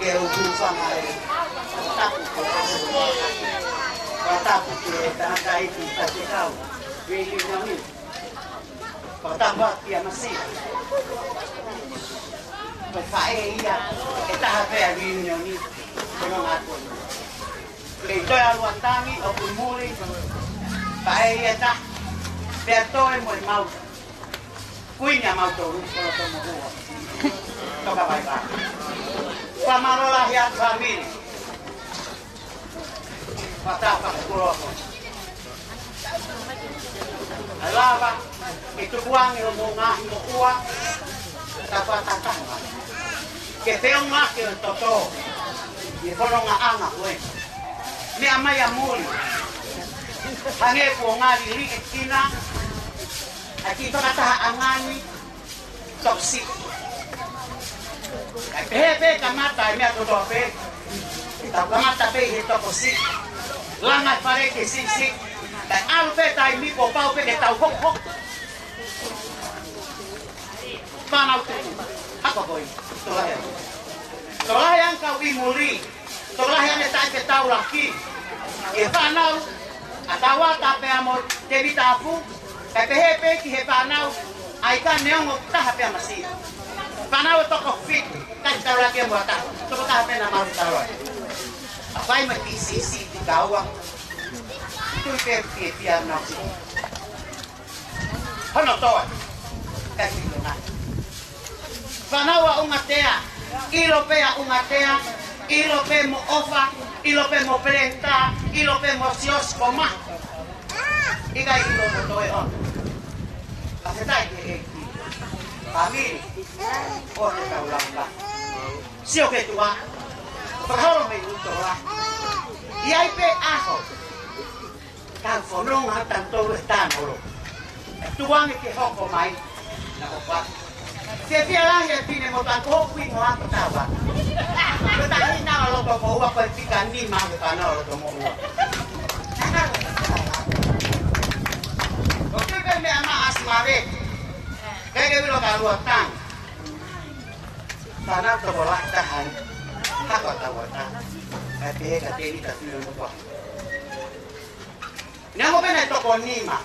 Ke u hūfanga he fakatapu ki he, fakatapu ki he tangataʻeiki Faifekau Reunion. Fakatapu atu kia Masi. Ko e faʻē ia ʻe taha pē ʻa Reunion, ko hono ngāue. Pea ʻi Toealuatangi ʻoku muli, faʻē ia ʻe taha, pea toe mo e mau. Kuini ʻa mautolu, ko loto mo ua. Toka vaivai. Fakamālō lahi atu fāmili. Fakatapu fakakoloa. ʻAi lava ke tukuange hoʻomou ngaahi moʻua, tau fakataha mai ke feʻunga ke o toto ʻi he fonongaʻanga ko ē. Meʻa mai ʻa muli. Hangē kuo ngali liʻekina ʻa e kiʻi fakatahaʻanga ni, tokosiʻi. Kae pehē pē kamata e meʻa kotoa pē, tau kamata pē ʻi he tokosiʻi. Langa e fale ke siʻisiʻi. Kae ʻalu pē taimi kuo pau pē ke tau hokohoko. Fānau tuku, hako koi, tokolahi ange. Tokolahi ange kau ʻi muli. Tokolahi ange taʻefetaulaki. ʻI he fānau ʻa Tauata pea mo Tēvita Afu, kae pehē pē ki he fānau ʻa e ika neongo taha pē ʻa Masi. Fānau ʻe toko fitu, taʻefetaulaki mo ha taha, toko taha pē naʻa mau taua. ʻA fai mai ki siʻisiʻi ki kaua. Tui pē fiefia nau si. Hono toe. Kasi luna. Fānau ʻa Ungatea. ʻIlo pē ʻa Ungatea. ʻIlo pē mo ʻOfa. ʻIlo pē mo Pelenta. ʻIlo pē mo Siosi ko ma. ʻIkai ʻilo mo toe ʻo. Ka se tai ke ʻEiki. Fāmili. ʻO te tau lapa. Sio ki tuʻa. Fakaholo mei ʻutoa. ʻI ai pē ʻaho. Tau fononga ʻa tautolu ʻe tānolo. ʻE tuʻu ange ke hoko mai. Naʻa ko pa. Fiefia lahi e pine mo ta ko kui mo ako tawa. Ko ta hina ʻa loto mo ua ko e pika nima ke pana ʻa loto mo ua. Ko te pē meʻa ma asi mare. Kae ke ʻilo ka lua tang. Pana tokolahi taha. Hako tawa tang. Kae pehē ka te ita filo mo pa. Neongo pē naʻe toko nima.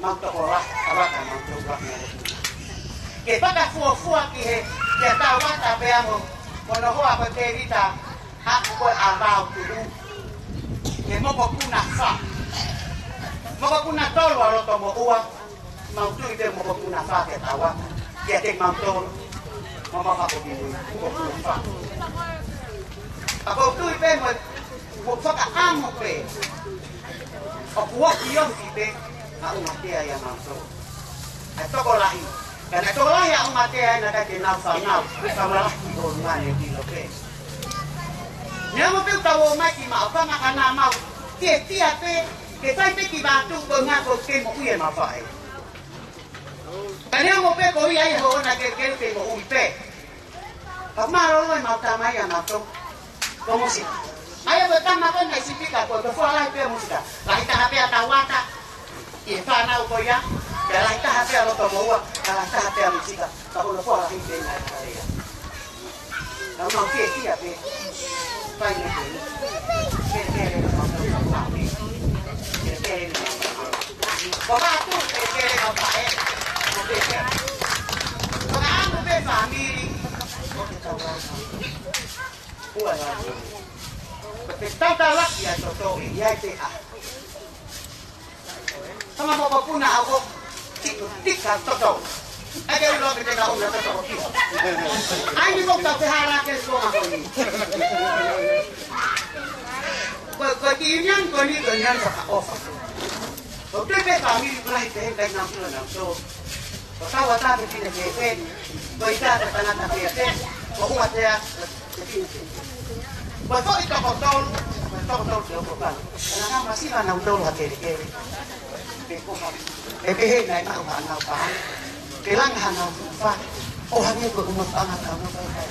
Mau tokolahi, kavaka mau tokolahi. Ke fakafuofua ki he, ki he Tauata pea mo, ko hono hoa ko Tēvita, haku ko e ʻavau tuʻu. Ke mokopuna fā. Mokopuna tolu ʻa loto mo ua. Mau tui pē mokopuna fā ke Tauata. Kiate mautolu. Mau mau hako ki mui, mokopuna fā. Ako tui pē mo, mo fakaʻamu pē. ʻOku ofi ofi pē, ʻa Ungatea ia mautolu. ʻA e tokolahi. Ka naʻe tokolahi ʻa Ungatea naʻe ʻikai te nau fānau. Ka malahi ʻo ngane ki lo pē. Neongo pē ʻoku tau ō mai ki maʻu, ka maka nā mau. Ke tia pē, ke fai pē ki vātu ko ngā ko ke moʻui e mau faʻē. Ka neongo pē ko ia ʻi hoʻona ke ke ke moʻui pē. Ka mālōlō e mau tama ia nautolu. Ko Musika. ʻAi ʻa e tama ko ena ʻi Sipika ko e ko fua lahi pē Musika. Lahi taha pē ʻa Tauata. ʻI he fānau ko ia. Pea lahi taha pē ʻa loto mo ua. Pea lahi taha pē ʻa Musika. Ka ko e ko fua lahi pē na e karea. Ka mau ke kia pē. Fai me ke. Ke ke le mau tau tau pē. Ke ke le mau tau. Ko ka tu ke ke le mau paʻe. Ko ke ke. Ko ka anu pē fāmili. Ko ke tau lau. Ua la. Ko te tau tau laki ʻa toto ʻi ai te a. Sama mo ko puna a ko. Tiko tika toto. Ake ulo ke te ka una toto ki. Ai ni mo ka te hala ke so ma ko ni. Ko, ko ki union ko ni ko union sa ka ofa. Ko te pe fāmili ko lahi te he kai na pula na so. Ko Tauata ke pine ke pe. Ko ʻIta ko tangata ke pe. Ko Ungatea. Ko e foʻi toko tolu, ko e toko tolu ke oko pala. Ana ka masiva nautolu ha kelekele. Pe ko ha, e pehē naʻe maʻu haʻanau paha. Ke langa haʻanau fufa. ʻO hangē ko e uma fanga tau no kai kai.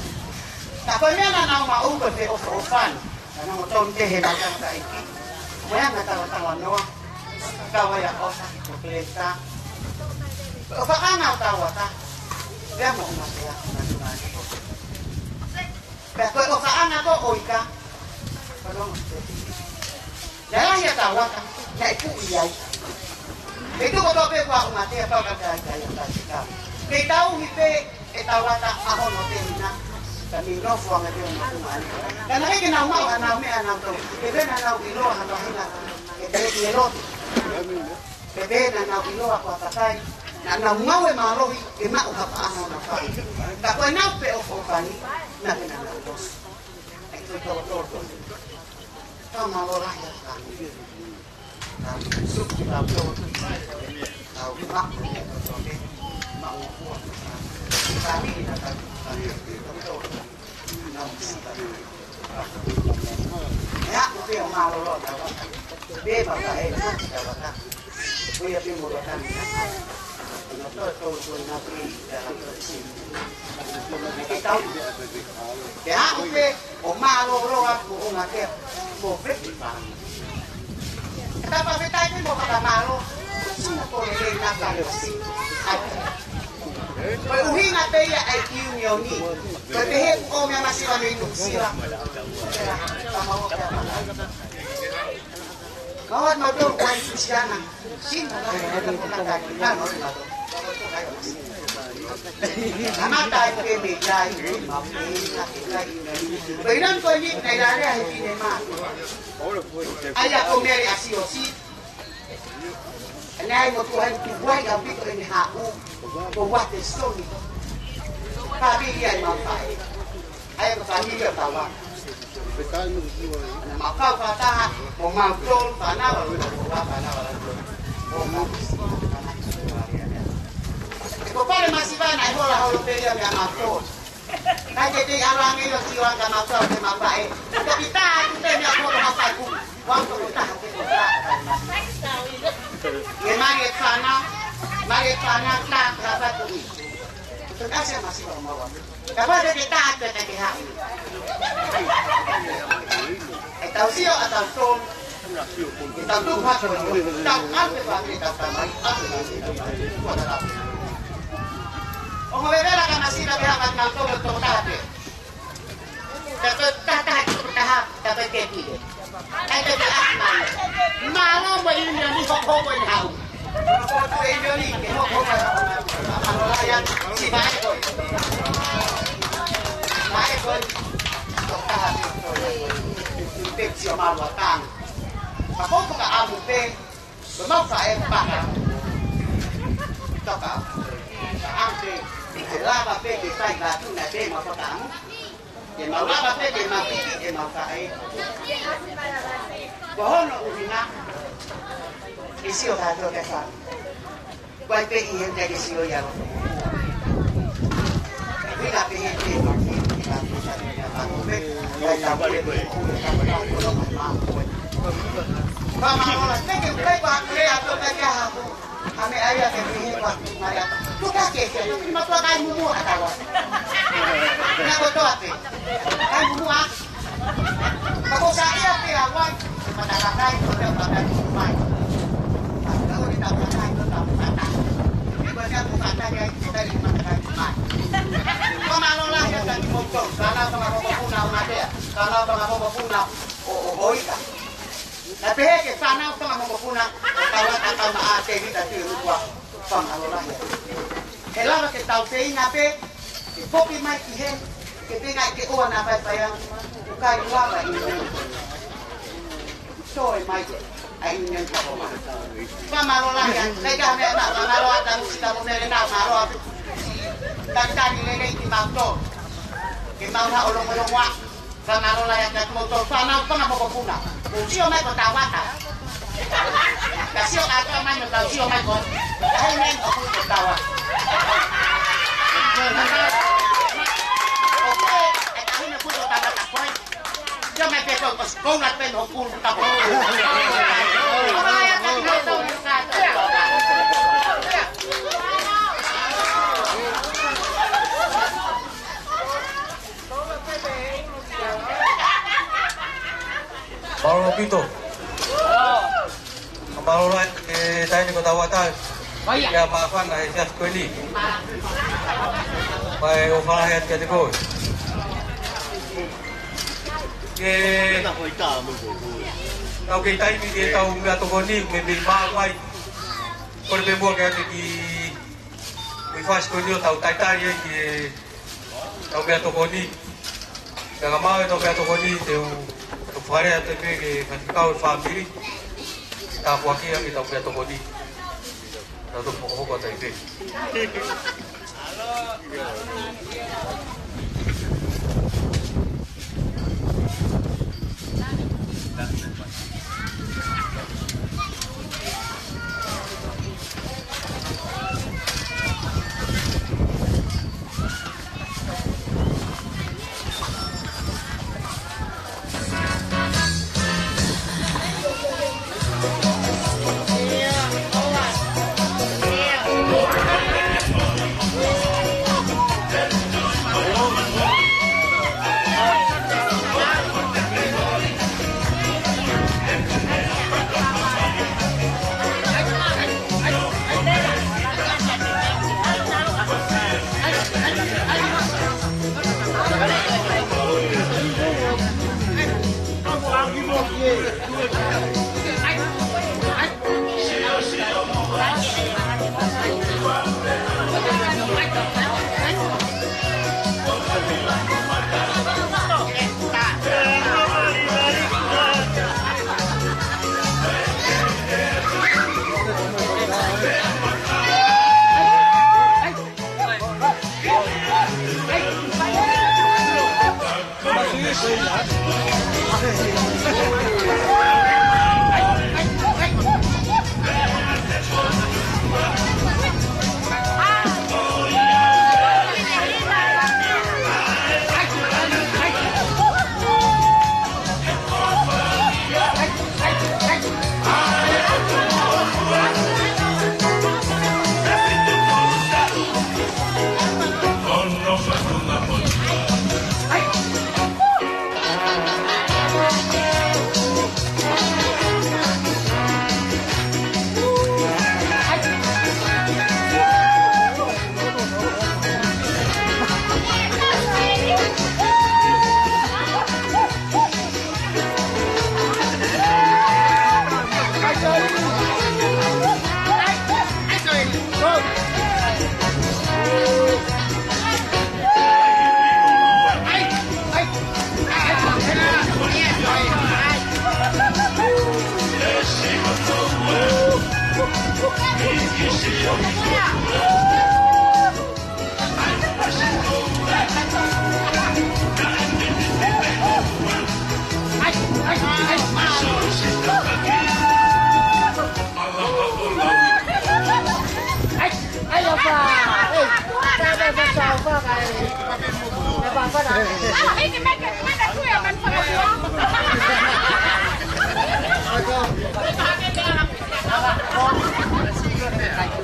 Ka ko e meʻa naʻa nau maʻu ko e feʻofoʻofani. Ka nau tonu te he nau tangataʻeiki. Mo e anga talatala noa. Kau ai ʻa ʻOfa, ko Peleta. ʻO fakaʻanga ʻo Tauata. Pea mo Ungatea, na tu na ni ko. Pea ko e ʻofaʻanga ko ē ʻo e ika, ko e longo. Naʻe lahi ʻa Tauata, naʻe puʻi ai. Pea tuku kotoa pē kuo ʻosi mate, pau ka taʻetaʻe ʻa Tauata. Kei tauhi pē ʻe Tauata ʻa hono tehina, ka mei nofo ange pē ʻo nofo ange. Ka naʻe ʻikai ke nau maʻu haʻanau meʻa ʻanautolu, he ʻikai ke nau ʻiloa ha faʻahinga ʻe pehē ki he lotu. Pea naʻa nau ʻiloa ko ha kakai naʻa nau ngāue mālohi ke maʻu ha paʻanga ʻo nau fai. Ka ko ʻenau pē ʻofaʻanga, naʻa ke nau ʻosi. ʻAi ko e tōtōtō. Ka mālō lahi ʻa e kāinga. Ka suki ka tō. Ka maʻu e tōtō. Maʻu ua. Ka mili na ka. Ka mili na ka. Ea, ʻoku pehē ʻo mālōlō ʻa Tauata. Pea papa e na Tauata. Ko ia pē mo Tauata ni. Ko na tō tō ko na pē i te ala tō si. Ke tau. Ea, ʻoku pehē ʻo mālōlō ʻa ko ʻo ngā ke. Ko pē ki pā. Ka pea fetaʻi pē mo fakamālō. Sina ko lelei na ka leo si. ʻAi. Ko e ʻuhinga pē ia ʻa e ʻiunioni. Ko e pehē ʻoku ʻomi ʻa Masiva mei Nuʻusila. Kau atu mautolu ko e Tusiana. Sina la, la, la, la, la, la, la. Kamata ai pē mei ai, mau pē, la, la, la. Ko e ʻuhinga ko eni, naʻe lea he fine mā. ʻAi ʻa ko Mele ʻa Siosi. Naʻe ʻi ai mo tuʻu ai tuʻu ai ʻaupito ʻene haʻu. Ko Uatesoni. Fāmili ia ʻa e mau faʻē. ʻAi ko fāmili ʻa Tauata. Naʻa mau kau fakataha, mo mau tolu, fānau, mo mau fānau, mo mau. Ko Pale Masiva naʻe hola holo pē ia mei a mau tolu. Naʻe teitei ʻalu ange ʻo sio ange ka mau tolu ke mau faʻē. Ko kita atu pē mei a mau faʻē ku. Wau ko taha ke ko taha. Ke mali e fānau, mali e fānau, tā, tā, tā, tā. Ko kasi a Masiva ʻo mau. Ka ʻoku ʻikai ke tā atu e kakai ke haʻu. ʻE tau sio ʻa tautolu. ʻE tau tuku hake ʻo tau ʻalu pē fāmili tau tamai, ʻalu pē fāmili tau tamai. Kuo tau. ʻO mo vevela ka Masiva ke haʻu ka tau toko taha pē. Ka ko e taha taha toko taha, ka ko e ke pile. ʻAi ke ke ʻasi mai. Mālō mo e ʻiunioni hokohoko ʻene haʻu. Ko e ʻiunioni ke hokohoko ʻene haʻu. Mālō lahi atu, si vae ko ē. Vae ko ē. Toko taha pē ko ē. Pepsi ʻo mālō ʻa tang. Ka ko ko ka ʻamu pē, ko mau faʻē paka. Toka. Ka ʻamu pē, ke lava pē ke fai ka tuna pē mau fakaʻamu. Ke mau lava pē ke mau piki, ke mau faʻē. Ko hono ʻuhinga, ke sio kātoa ke fai. Ko ai pē ʻi he te ke sio ia lo. Ui ka pē he te ma ki, ki ka tu sa ni ka tu pē. Ka ta pē pē, ka ta pē pē, ka ta pē pē. Ka ma lo la, te ke pē ko a kule a to ka ke ha. A me ai a ke pē he ko a tu ma ia. Tu ka ke ke, tu ma tu a kai mumu a ka wa. Na ko to a pē. Kai mumu a. Ka ko sa ia pē a wai. Matakakai ko te matakakai mai. Ka ko te matakakai ko te matakakai. Ko te matakakai ko te matakakai mai. Ko mālō lahi atu kimoutolu. Ka lau ka mokopuna ʻo Matea. Ka lau ka mokopuna ʻo, ʻo, ʻo Ika. Na pehē ke fānau ka mokopuna. Ka lau ka tau ma a te vita tu e lukua. Ko mālō lahi atu. He lava ke tau feinga pē, ke poki mai ki he, ke feinga ke ʻoua naʻa faifai ange, ʻoku ʻikai lava ʻi he. Toe mai, ʻai ʻi he ka ko ma. Fakamālō lahi atu, ʻikai ka meʻa na, fakamālō atu, Musi ka mo Mele na, mālō atu. Talitali lelei kimautolu. Ke mau haʻu ʻo longolongoaʻa. Fakamālō lahi atu kimautolu fānau ka mokopuna. Mou sio mai ko Tauata. Ka sio kātoa mai mo tau sio mai ko. Ka hei nei ʻoku ko Tauata. ʻOku ʻi ai e taʻahine ko Tauata ko ē. Sio mai pē ko, ko, ko la pē hoku tapu. Mālō ʻaupito. Mālō lahi e taʻahine ko Tauata. Ia māfana he siasi ko eni. Mai ʻo falahi atu kiate koe. Ke tau kei taimi ke tau meʻatokoni, me mei māku ai. Kole pē muʻa ke ʻoatu ki he fasi ko eni ʻo tau talitali ai ki he tau meʻatokoni. Pea ka maʻu ʻetau meʻatokoni te u, te u fale atu pē ki he faifekau ʻo e fāmili. Tāpuakiʻi ange ʻetau meʻatokoni. Tau toki hokohoko atu ai pē.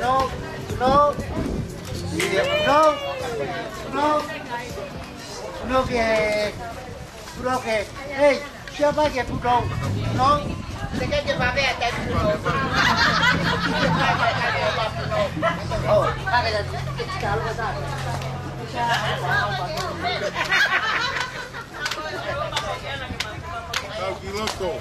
No, no, no, no, no, que, no, que, hey, siapa que puto, no, te que que va a ver, te puto. Oh, para que la, que está algo tal. Tau ki loto.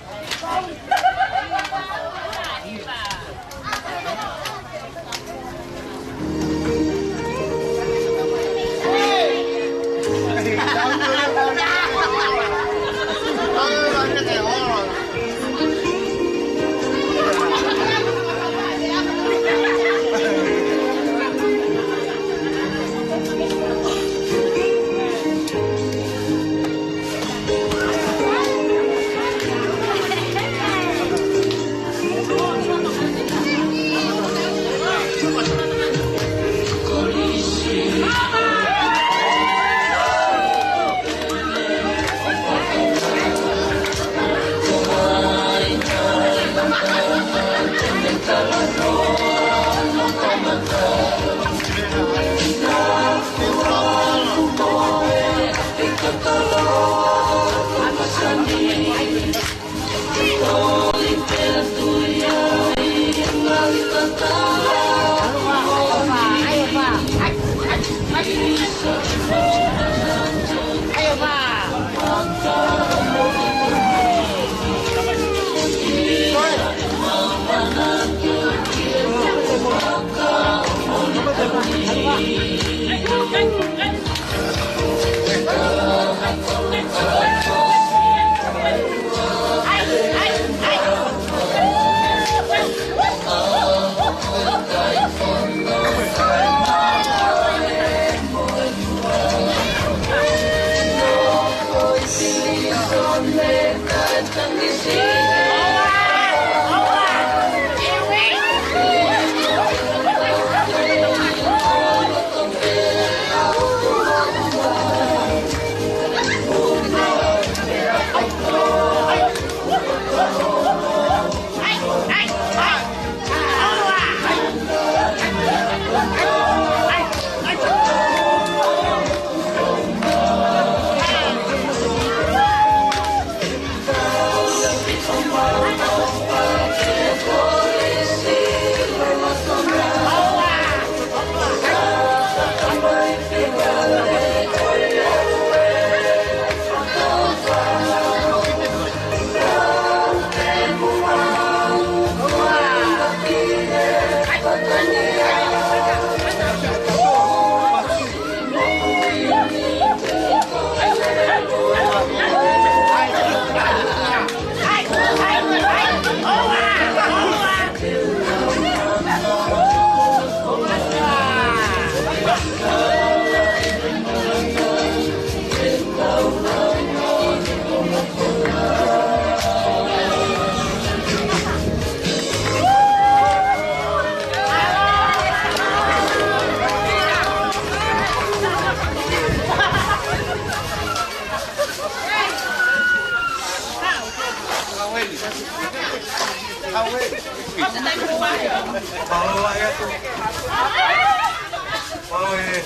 Mālō e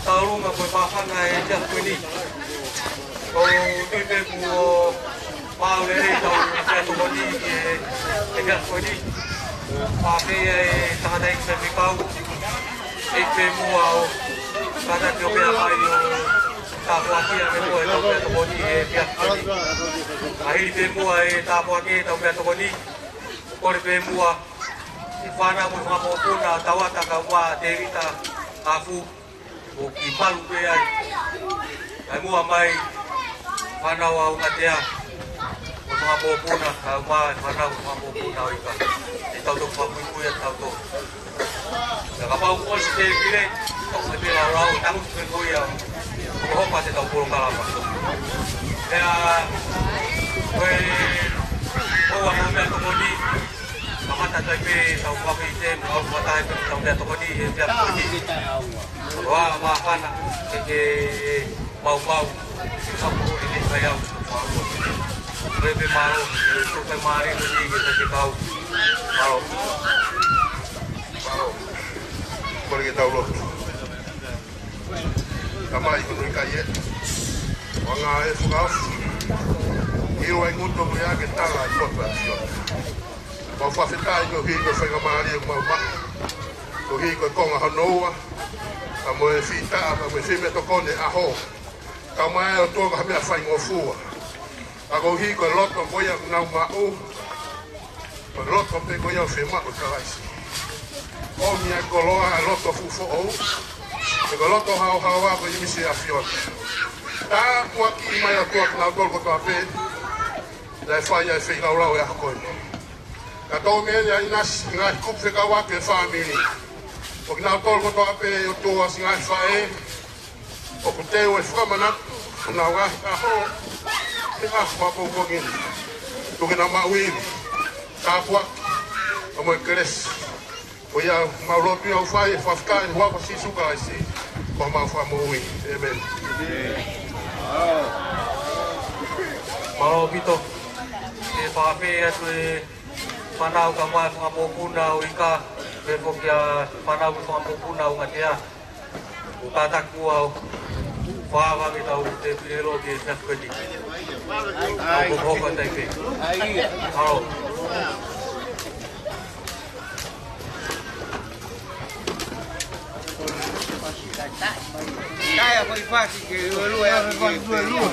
tauʻolunga mo e māfana ʻi he efiafi ko eni. ʻOku ou tui pē kuo maʻu lelei ʻetau meʻatokoni ʻi he efiafi ko eni. Pea pehē ʻe he tangataʻeiki faifekau, ʻEiki Pēmua, ʻo kātaki ʻo meʻa mai ʻo tāpuakiʻi ʻa e meʻa ko ē ʻetau meʻatokoni ʻi he efiafi ko eni. Ka hili pē muʻa e tāpuakiʻi ʻetau meʻatokoni, kole pē muʻa ki he fānau mo e fanga mokopuna, Tauata kae ʻumaʻā Tēvita Afu, ʻo kiʻi malu pē ai. Kae ʻumaʻā mai fānau ʻa Ungatea, mo e fanga mokopuna, kae ʻumaʻā e fānau mo e fanga mokopuna ʻo ʻIka. ʻE tau toki fakapuipui atu tautolu. Ka kapau ʻoku ʻosi e tēpile, ʻoku ʻikai ke laulau, tangutu pē ko ia ʻo hoko atu ʻetau polokalama. Pea, ko e, ko e ua mo e meʻatokoni, kamata atu ai pē ʻetau fakaʻite, mo e fakataha pē ʻetau meʻatokoni, ʻi he meʻatokoni. Ko e ua māfana, ke ke maumau, ke hapo e ne kai au, ke pau. Pea pē mālō, ke tuku e mālō, ke ke kau. Mālō. Mālō. Kole ke tau lotu. Tamai, ko hono ʻikai ē. ʻOku anga e fakaʻosi. ʻIo ai ngutu mo ia ke tala e poto ʻa Sione. Mau fakafetaʻi koeʻuhi ko e faingamālie ʻoku mau maʻu. Koeʻuhi ko e konga hono ua. Ka mo e fita, ka mo e fime tokoni ʻaho. Ka mai ʻOtua ka ha meʻa faingofua. Ka koeʻuhi ko e loto ko ia ʻoku nau maʻu. Ko e loto pē ko ia ʻoku fiemaʻu ʻe Kalaisi. ʻOmi ʻa e koloa ʻa e loto fuʻu foʻou. Pea ko e loto haohaoa ko e ʻimisi ʻa e ʻAfiona. Tāpuakiʻi mai ʻOtua kinautolu kotoa pē naʻe fai ʻa e feilaulau ʻo e ʻaho ko eni. Ka tō mei ai ʻa e ʻinasi, ngaahi kupu fekauʻaki e fāmili. Ko kinautolu kotoa pē ʻOtua siʻi ngaahi faʻē, ʻoku teu e fakamanatu, ʻenau ngaahi ʻaho, he ʻaho maʻu pongipongi ni. Tuku ke nau maʻu ivi, tāpuaki, pea mo e kelesi. Ko ia mau lotu ia ʻo fai e fakafetaʻi ʻi he huafa ʻo Sīsū Kalaisi, ko homau Fakamoʻui. ʻĒmeni. Mālō ʻaupito. ʻE fakafeʻao atu e fānau kae ʻumaʻā e fanga mokopuna ʻo ʻIka, pea foki ʻa e fānau mo e fanga mokopuna ʻo Ungatea. ʻO kātaki muʻa ʻo fakaava ʻetau tēpile lotu ʻi he efiafi ko eni. ʻOku hokohoko atu ai pē. Mālō. Kaya ko i pasi ke luelue atu ke luelue.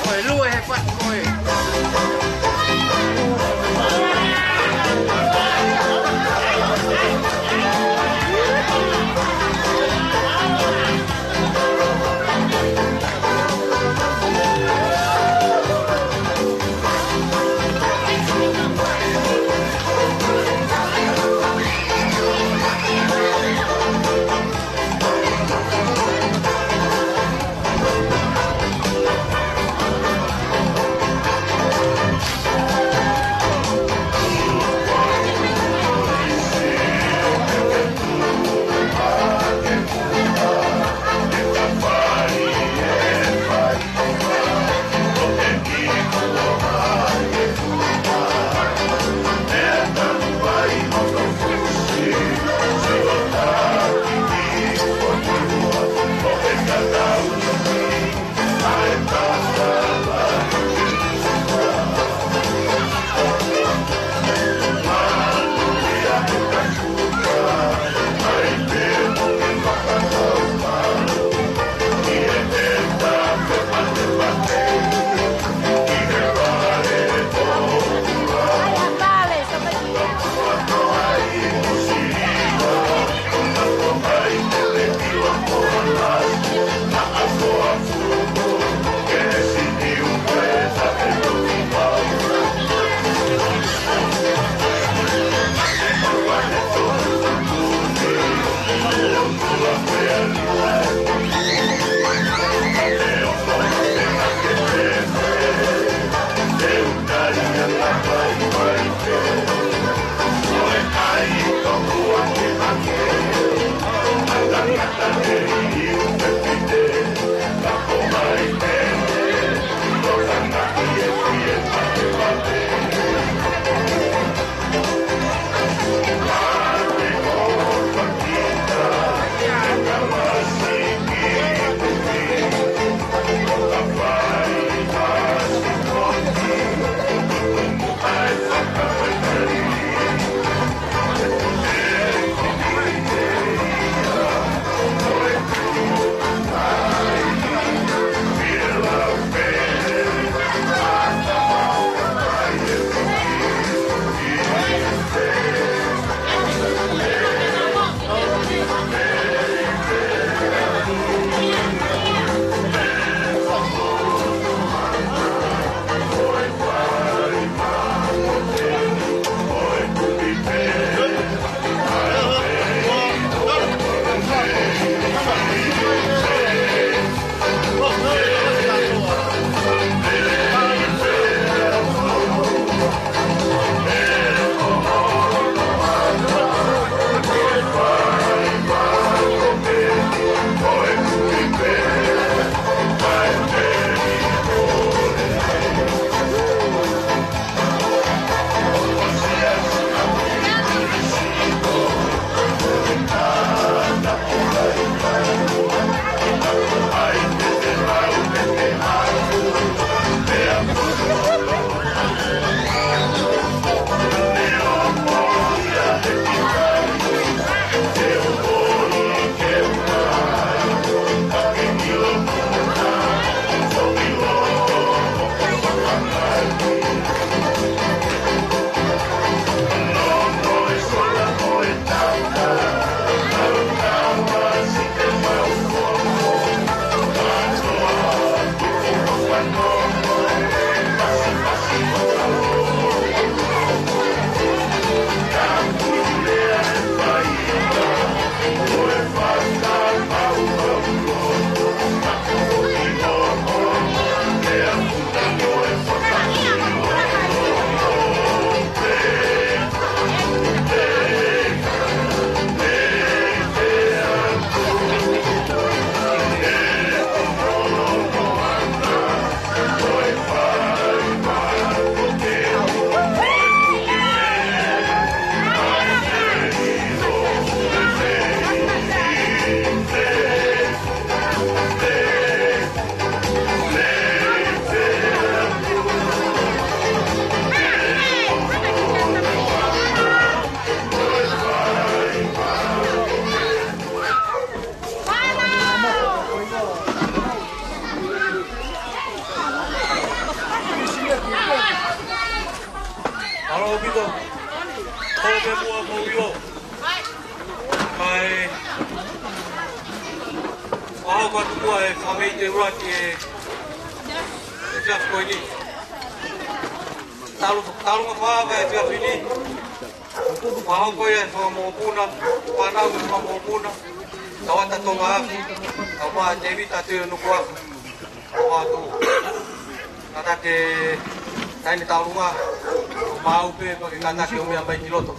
Ko e luelue he pasi ko ē. Ua tukua e fakameʻite ua ki he, he efiafi ko eni. Talu, talu ngā fāva e efiafi ni. Fakahoko ia e fanga mokopuna, fānau mo e fanga mokopuna. Tauʻatāina Tonga Afi, kau mai Tēvita Tui Nukuafu. Kau atu. Kātaki e taimi tālunga, maʻu pē pea ke kātaki ʻo meʻa mai ki loto.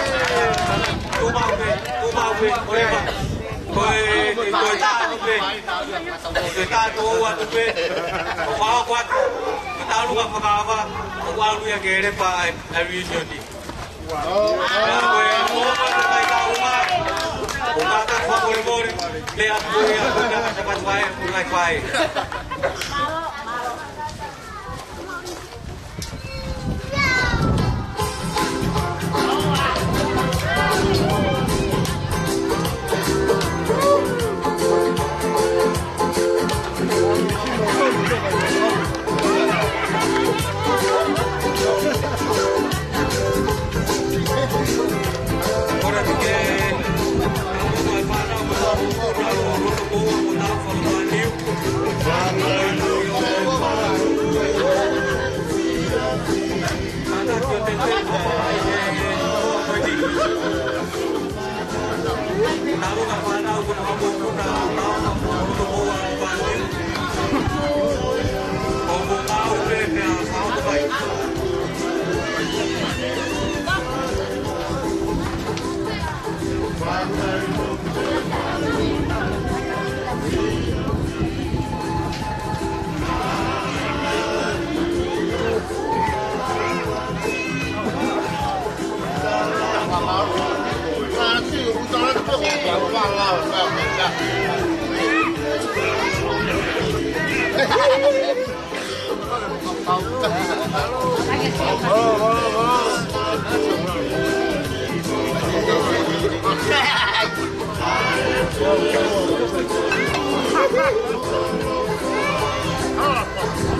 Tuʻu maʻu pē, tuʻu maʻu pē, ʻoleva. Ko e, ko e taʻu pē. Ko e taʻu atu pē. Ko e fakaʻofoʻofa atu. Ko e taʻu ka fakaava. Ko e ʻalu ia ke lepa ai, ai reunion ni. Ko e, ko e, ko e taʻu uma. Ko e taʻu fakamolemole. Lea atu ia, ko e taʻu fakamolemole, ko e taʻu fakamolemole.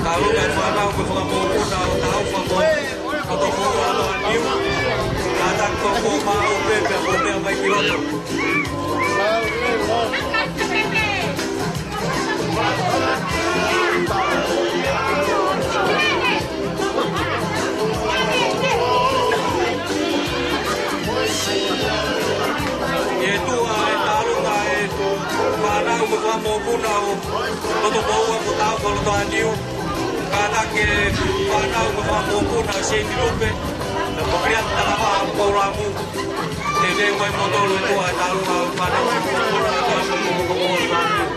Talu e fānau mo e fanga mokopuna ʻo Taufa mo Tokoua ʻo Niu. Kātaki ʻo maʻu pē pea ʻomai ki loto. ʻI he tuʻa ʻa e tālunga ʻa e fānau mo e fanga mokopuna ʻo Tokoua mo Taufa ʻo Niu. Kātaki e fānau mo e fanga mokopuna ʻo Sēniti Lupe, mo Kiliata Talavaha mo Paula Mu. Te ne mai mo tolo e tuʻa e tālunga ʻo e fānau mo e fanga mokopuna ʻo Tokoua mo Taufa.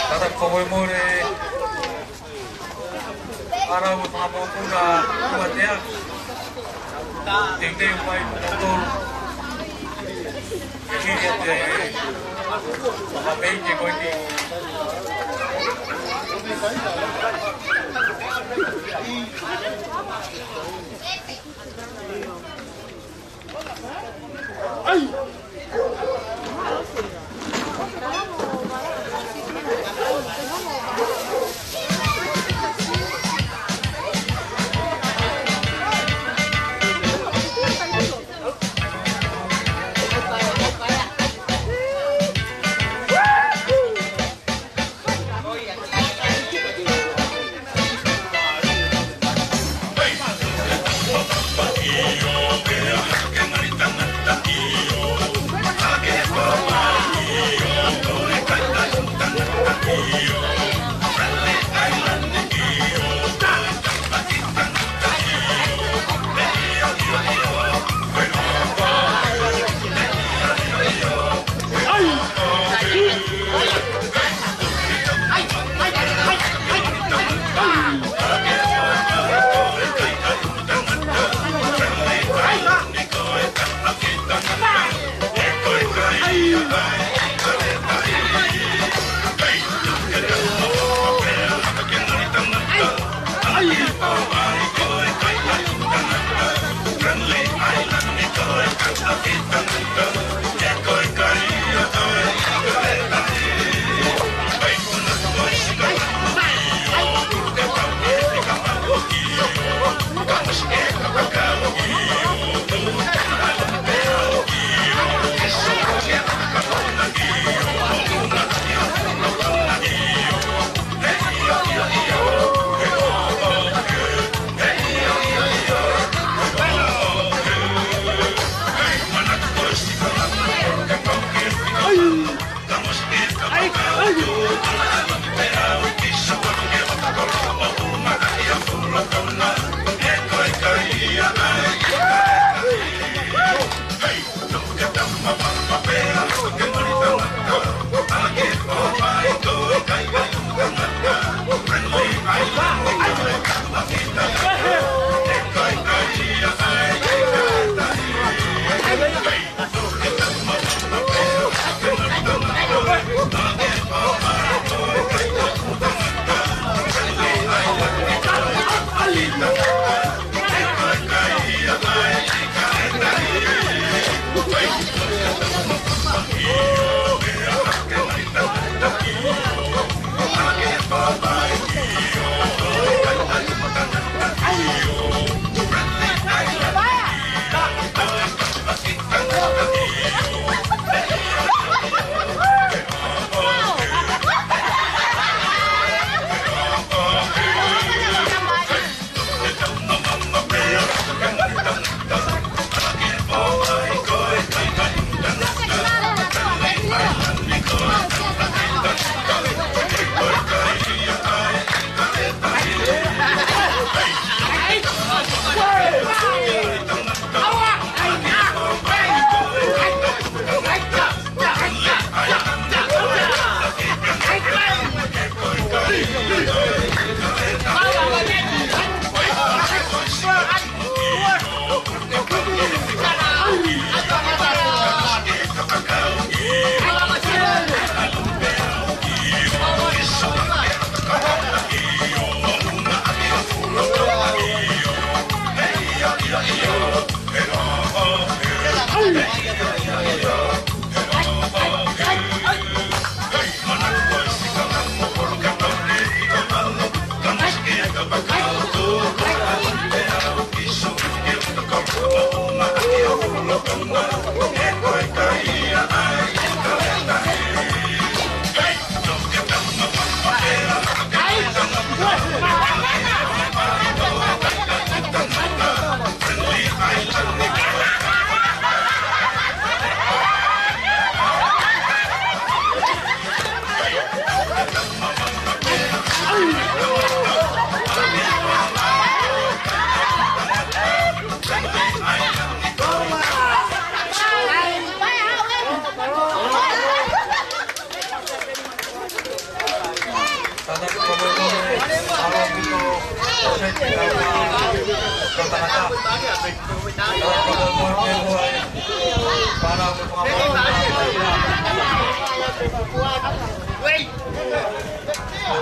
Tata ko e more. Ara ua fakamoutuna ua tea. Teuteu mai mo tolu. E hili atu e. Ka pei ke koe ki.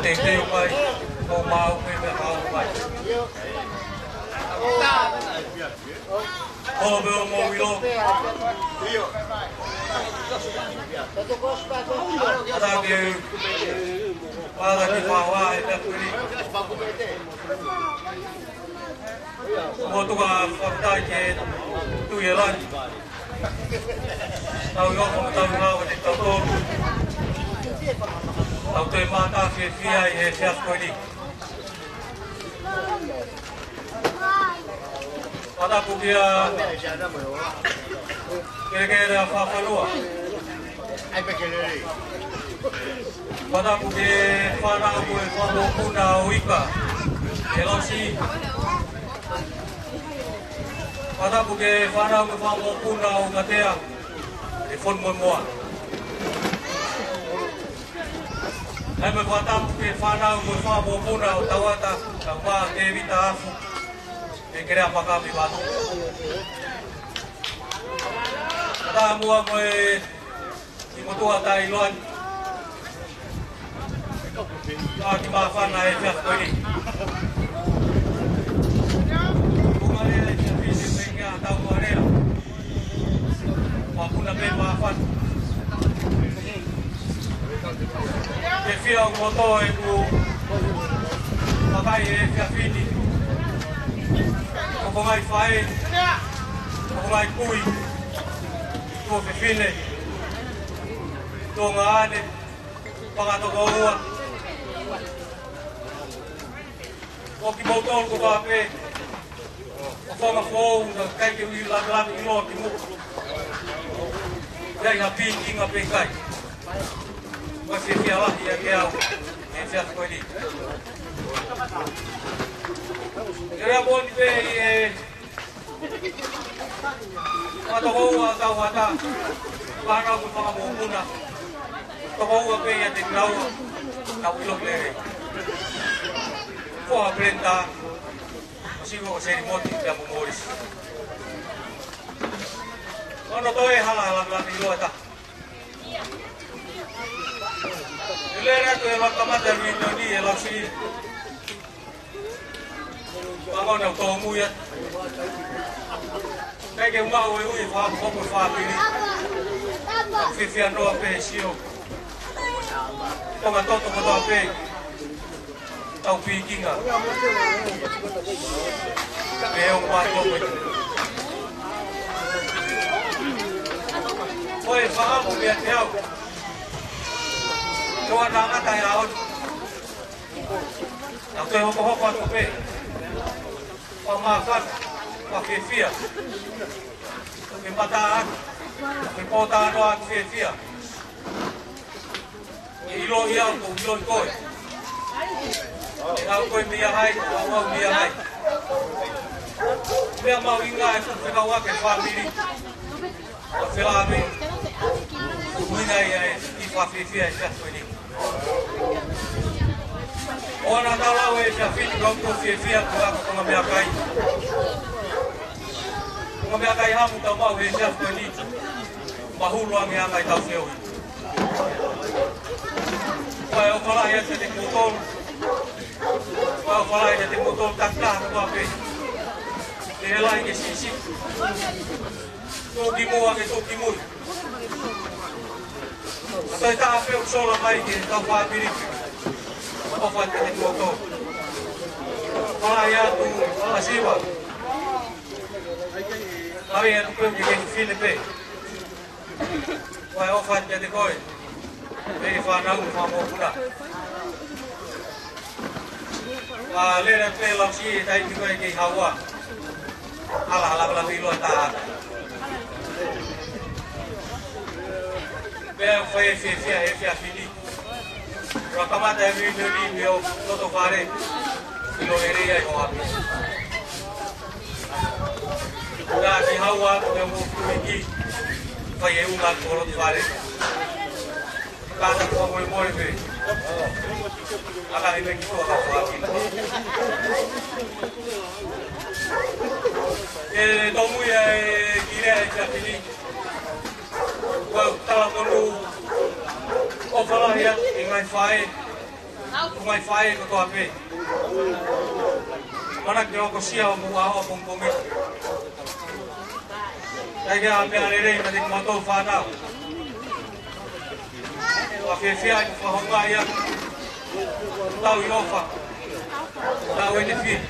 Teitei o mai, o mau pe me kau mai. O pe o mau ilo. Ata ke, ata ke fawa e te kuri. Mo tuka fakataha ke tui e lani. Tau io ko tau ngā o te tau tolu. Tau te mata fiefia ʻi he efiafi ko eni. Patapu kia Kelekele ʻa Fafanua. Patapu ke fānau ko e fānau puna ʻo Ika. E Lausi. Patapu ke fānau ko e fānau puna ʻo Ngatea. E Fonu mo Moa. Ai me patapu ke fānau ko e fānau puna ʻo Tauata, Taumā, Tēvita, Afu. E kere a paka mi vatu. Patapu mo e ki motu a tai loan. Ka ki mafana e fia koe ni. Ko mare e fia fisi pe kia tau mare. Mapuna pe mafana. Ke fia o moto e ku. Makai e fia fini. Ko ko ngai fai. Ko ko ngai kui. Ko fefine. Ko ngā ane. Panga toko ua. Ko ki moutolu ko ka pe. Ko fanga fou na kai ke ui la la ki loa ki mo. Ia i ha piki nga pe kai. Ko se fia lahi ia ke au. E fia koe ni. Ia mo ni pe i e Fakatokoua Tauata, fānau mo e fanga mokopuna. Tokoua pē ia te kinaua, tau ʻilo lelei. Foha Peleta, ʻo Sivo ʻo Selimoti, pea mo Molisi. Ono toe hala hala la ni loa ta. Lele atu e makamata ni no ni e lasi. Pangona ʻo tōmui atu. Kai ke uma ʻo e ui fa hoko fa pili. Fifia noa pē sio. Tonga toto kotoa pē. Tau pikinga. Pē o ma tōmui. Ko e fa mo mea te au. Toa nangata e aon. Tau toe hokohoko atu pē. Pea mafana, pea fiefia. Ke mata atu, ke pōtalanoa atu fiefia. ʻE ʻilo ia, ʻoku ou ʻilo koe. ʻE au koe mia hai, ʻoku au mia hai. Meʻa mahuʻinga ʻeku fekauʻaki e fāmili. ʻO felāveʻi. Kuina ia e, i fafifia e fiafo ni. ʻO na tau lau e fiafini kau ko fiefia ko la ko Tonga meʻakai. Tonga meʻakai hamu tau mau he fiafo ni. Mahulu ange angai tau feohi. Ko e ʻofa lahi atu te kutolu. Ko e ʻofa lahi atu te kutolu takitaha kotoa pē. Te he lahi ke sisi. Tuki mua ke tuki mui. Ka toe taha pē ʻoku sola mai ke tau fāpili. ʻOfa atu te kutolu. Fala ia tu, fala siva. Fala ia tu pē ke ke fine pē. Ko e ʻofa atu kiate koe. Pea fānau mo e fanga mokopuna. Pea lele pē lau si e tai ki koe kei haua. Hala, hala, hala, ʻilo ta. Pea fai e fiefia, e fiafini. Ua kamata e mini ni mio loto fale. ʻIlo e lea ai ko api. Ka ki haua atu ke mo kuiki. Fai e unga ko loto fale. Kātaki fakamolemole pē. ʻA e kakai mei ki tuʻa ka fāki. ʻE tōmui ʻa e kile ʻa e efiafi ni. Ko e talamonū ʻofa lahi atu ki he ngaahi faʻē, ngaahi faʻē kotoa pē. ʻAmanaki ke hokosia homou ʻaho ʻapongipongi. Kae ʻai ke ʻi ai ha meʻa lelei meiate kimoutolu fānau. ʻOku fiefia ʻi he fakahoungaʻi ʻa e tau ʻi ʻofa, tau ʻi he fiefia.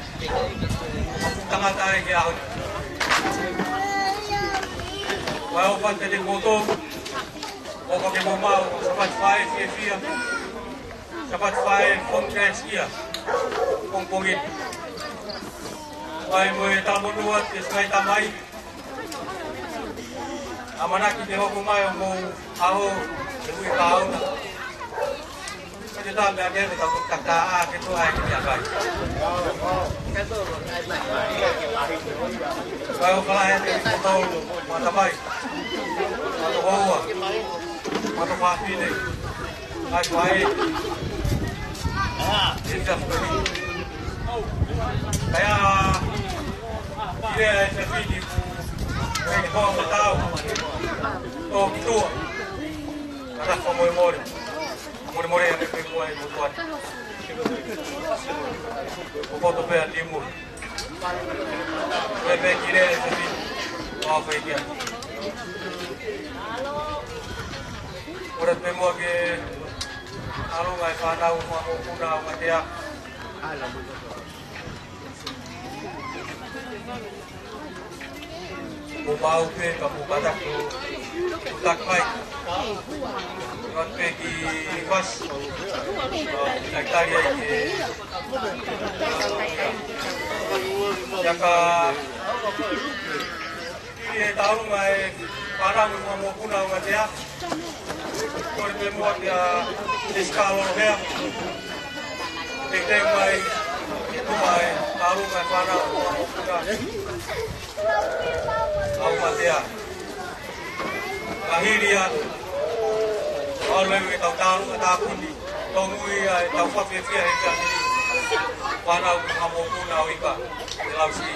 Tangata ai ke ʻaho ni. Kae ʻofa atu kiate kimoutolu, ʻofa ke mou maʻu Sāpate Faʻē fiefia, Sāpate Faʻē fonu kāinga, pongipongi. Kae ʻai mo e talamonū atu ki he ngaahi tamai. ʻAmanaki ke hoko mai homou ʻaho, ʻe ui kauna. Ko e taha meʻa ke tau takitaha ke tuʻu ai ki he ʻakai. Kae ʻofa lahi atu kiate kimoutolu, mo e tamai, mo e tokoua, mo e fafine, ngaahi faʻē. ʻI he tafaʻaki ni. Kae ʻai ke ʻi ai e fefine, ʻe ke hoa matau, tō ki tuʻa. Kātaki fakamolemole. Molemole ʻa e meʻa ko ē ʻoku ʻi muʻa. ʻOku poto pē ʻa e timu. Ko e pē kile ʻa e fefine. ʻOfa atu ki ai. Kole pē muʻa ke ʻalu mai e fānau mo e mokopuna ʻo Ngatea. Mou maʻu pē ka mou kātaki ʻo taki mai. Kātaki pē ki Vasi. Kae tali ai ke. Ia ka ʻi he taunga e fānau mo e mokopuna ʻo Ngatea. Kole pē muʻa kia Jessica Lolohea. Teuteu mai ke tuʻu mai e taunga e fānau mo e mokopuna ʻo Ngatea. Ka hili atu, ʻalu leva e tau talu ʻa e tāpuni. Tōmui ʻa e tau fakafiefia he efiafi ni. Fānau mo e mokopuna ʻo Ika, ʻe Lausi.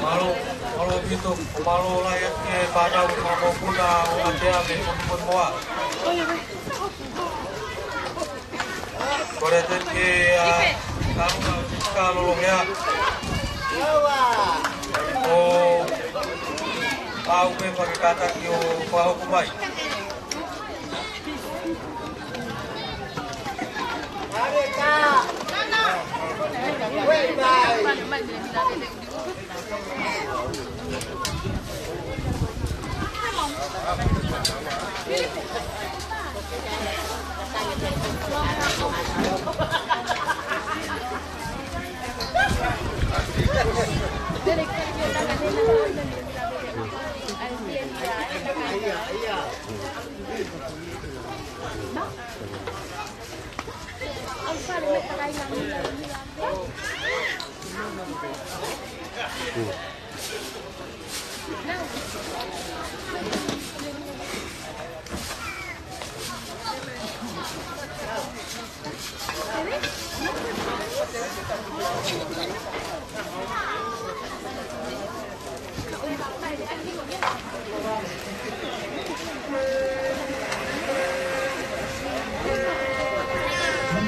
Mālō, mālō ʻaupito, mālō lahi atu ki he fānau mo e mokopuna ʻo ʻAtea mei Fukufukumoa. Kole atu ki he, ʻa, kaunga ʻo Tika Lolohea. ʻO pau pē pea ke kātaki ʻo fakahoko mai.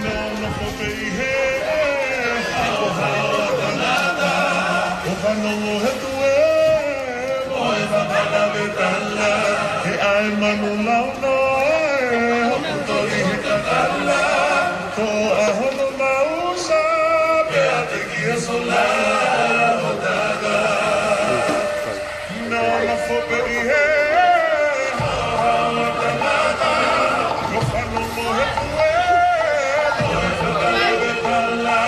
Naʻa nofo pē ʻi he ʻaho ʻo e tangata, ʻo fanongo he tuē mo e fakalavetala. He ʻai manu launoa ē, hoku toli he kakala. Toʻa hono mausa, pea teʻeki ke sola ʻo taka. Naʻa nofo pē ʻi he ʻaho ʻo e tangata, ʻo fanongo he tuē mo e fakalavetala.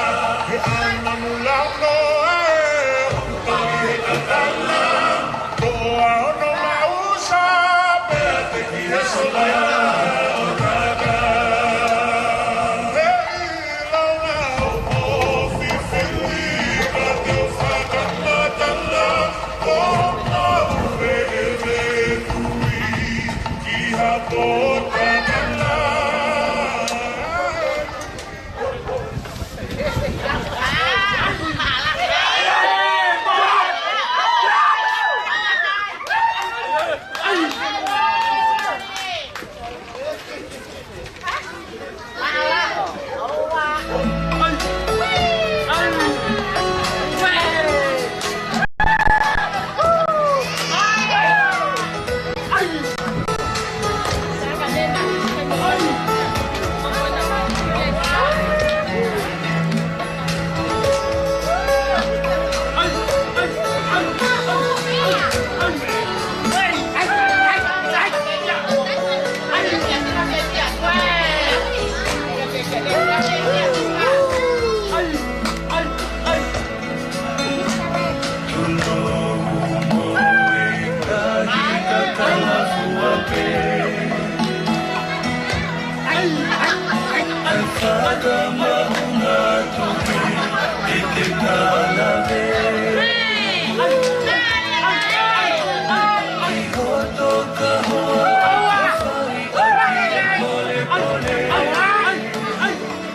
He ʻai manu launoa ē, hoku toli he kakala. Toʻa hono mausa, pea teʻeki ke sola ʻo taka. He ʻilonga hoʻo fifili, ka te u fakamatala, ʻo mau veʻeveʻe tui ki ha pō takala.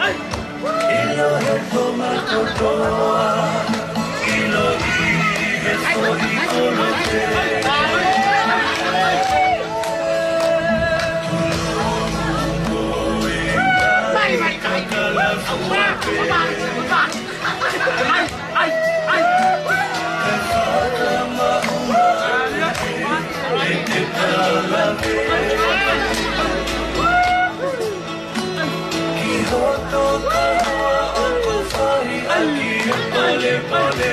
ʻIlo he toma kotoa, ʻilo ʻi he foʻi kolope. Ki hoto kalua ʻoku fai ʻaki e polepole.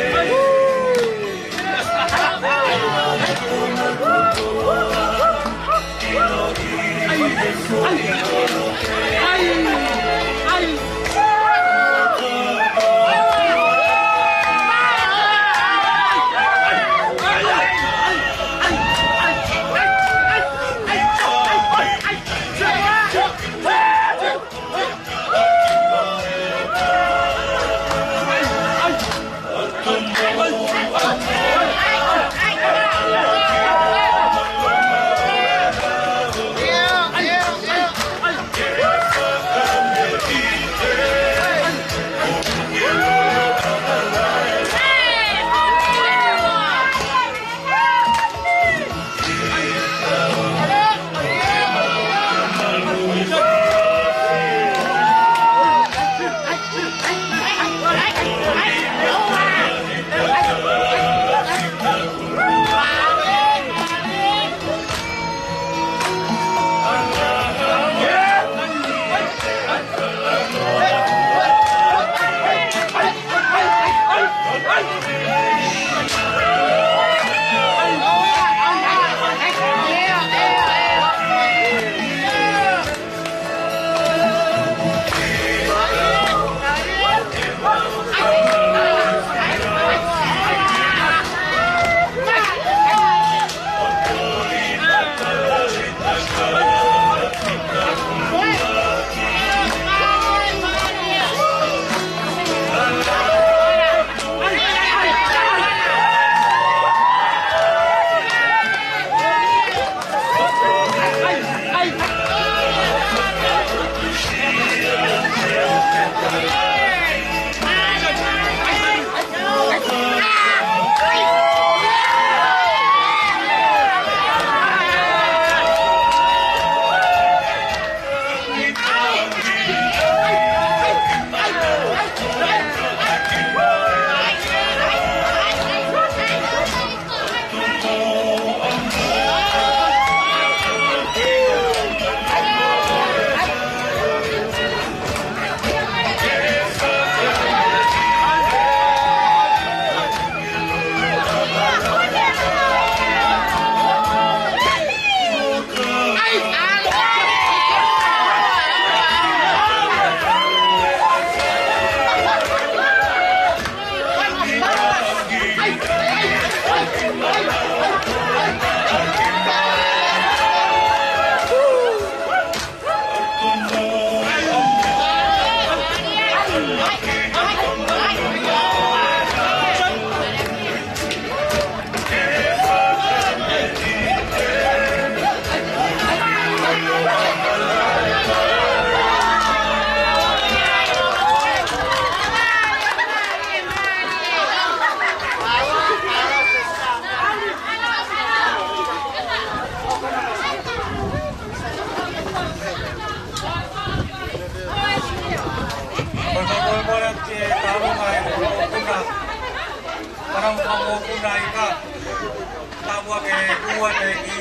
Ke talu mai e mokopuna, parau ka mokopuna ika, tamu ke ua te ki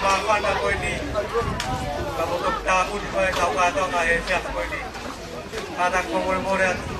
māfana ko eni, ka moto tāpuni ko e tau kātoa ka he sia ko eni. Kātaki fakamolemole atu.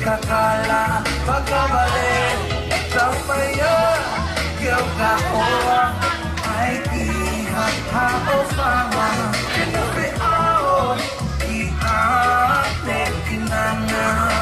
Kakala, fakavale, tau fai ā, ke u ka hoa, ai ki ha, ha o fanga, ke na pe ao, i a te kinana.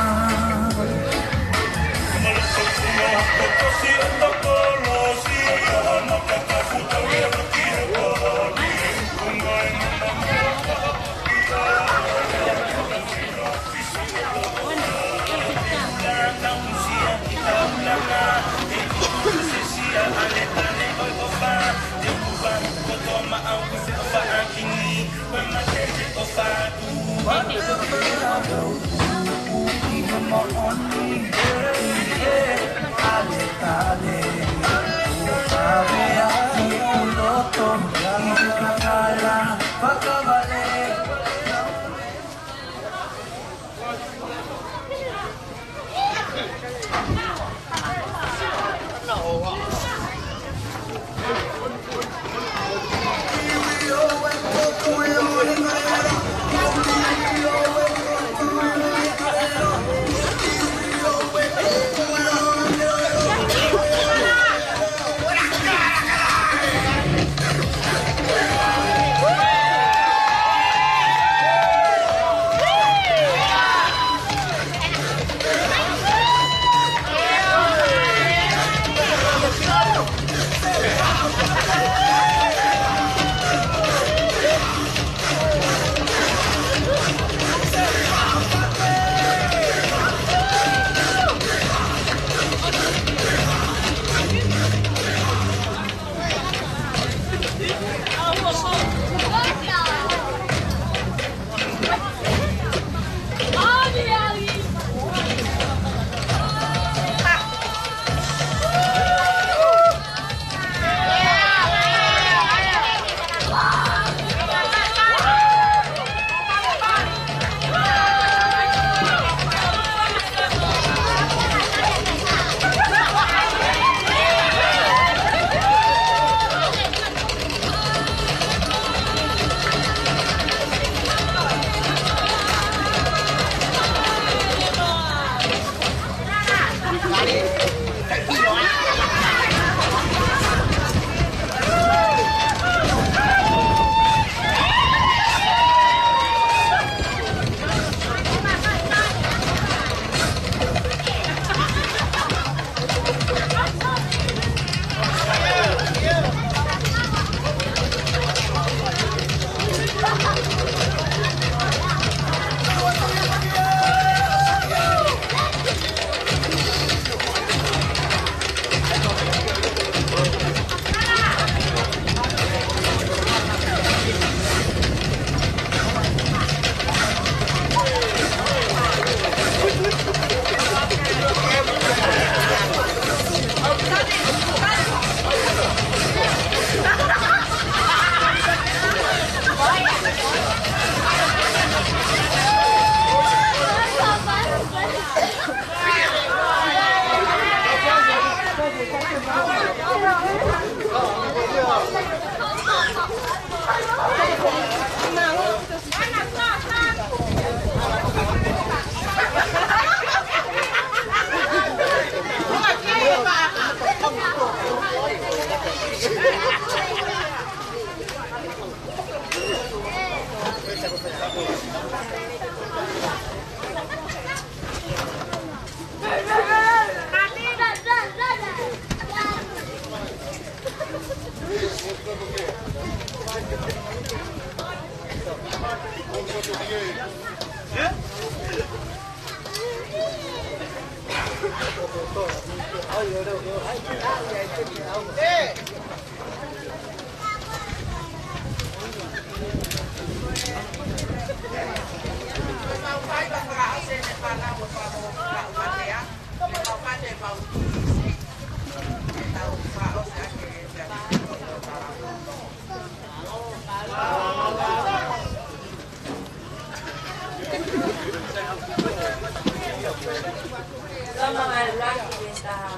Loma mai laki e taha.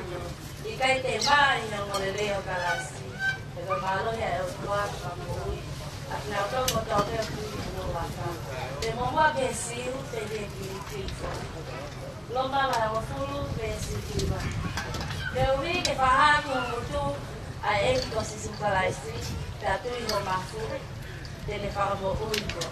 ʻIkai te mā ʻi he ongoongolelei ʻo Kalaisi, he ko e mālohi ʻa e ʻOtua ke fakamoʻui ʻa kinautolu kotoa pē ʻoku tui ki hono huafa, pea mo muʻa ki he Siu pea ki he Kilikiliko. Loma vahe hongofulu veesi hiva. Koeʻuhi ke fakahā ki ho ngutu ʻa e ʻEiki ko Sīsū Kalaisi, pea tui ki hono mafu, te ne fakamoʻui koe.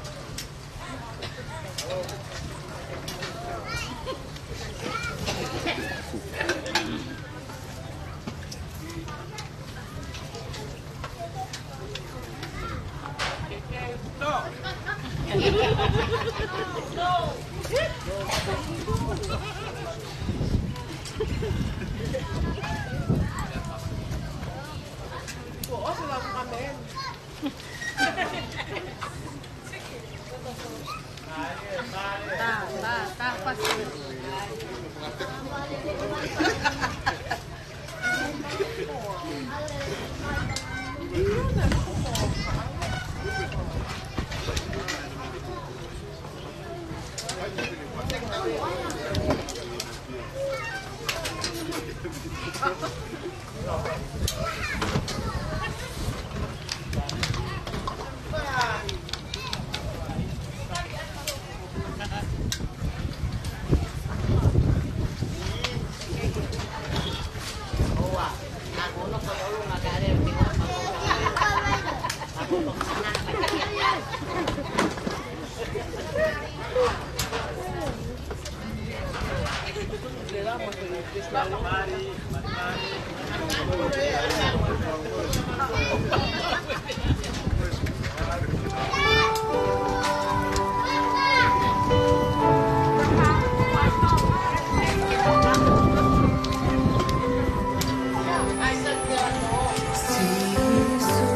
Sīsū,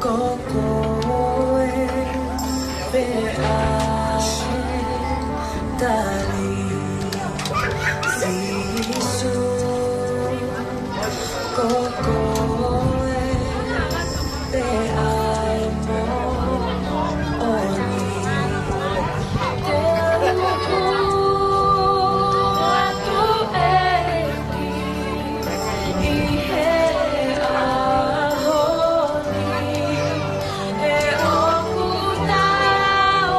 ko koe pē ʻa e tali. Sīsū, ko koe pē ʻa e moʻoni. Ko e ʻoku atu ʻEiki ʻi he ʻaho ni, he ʻoku tau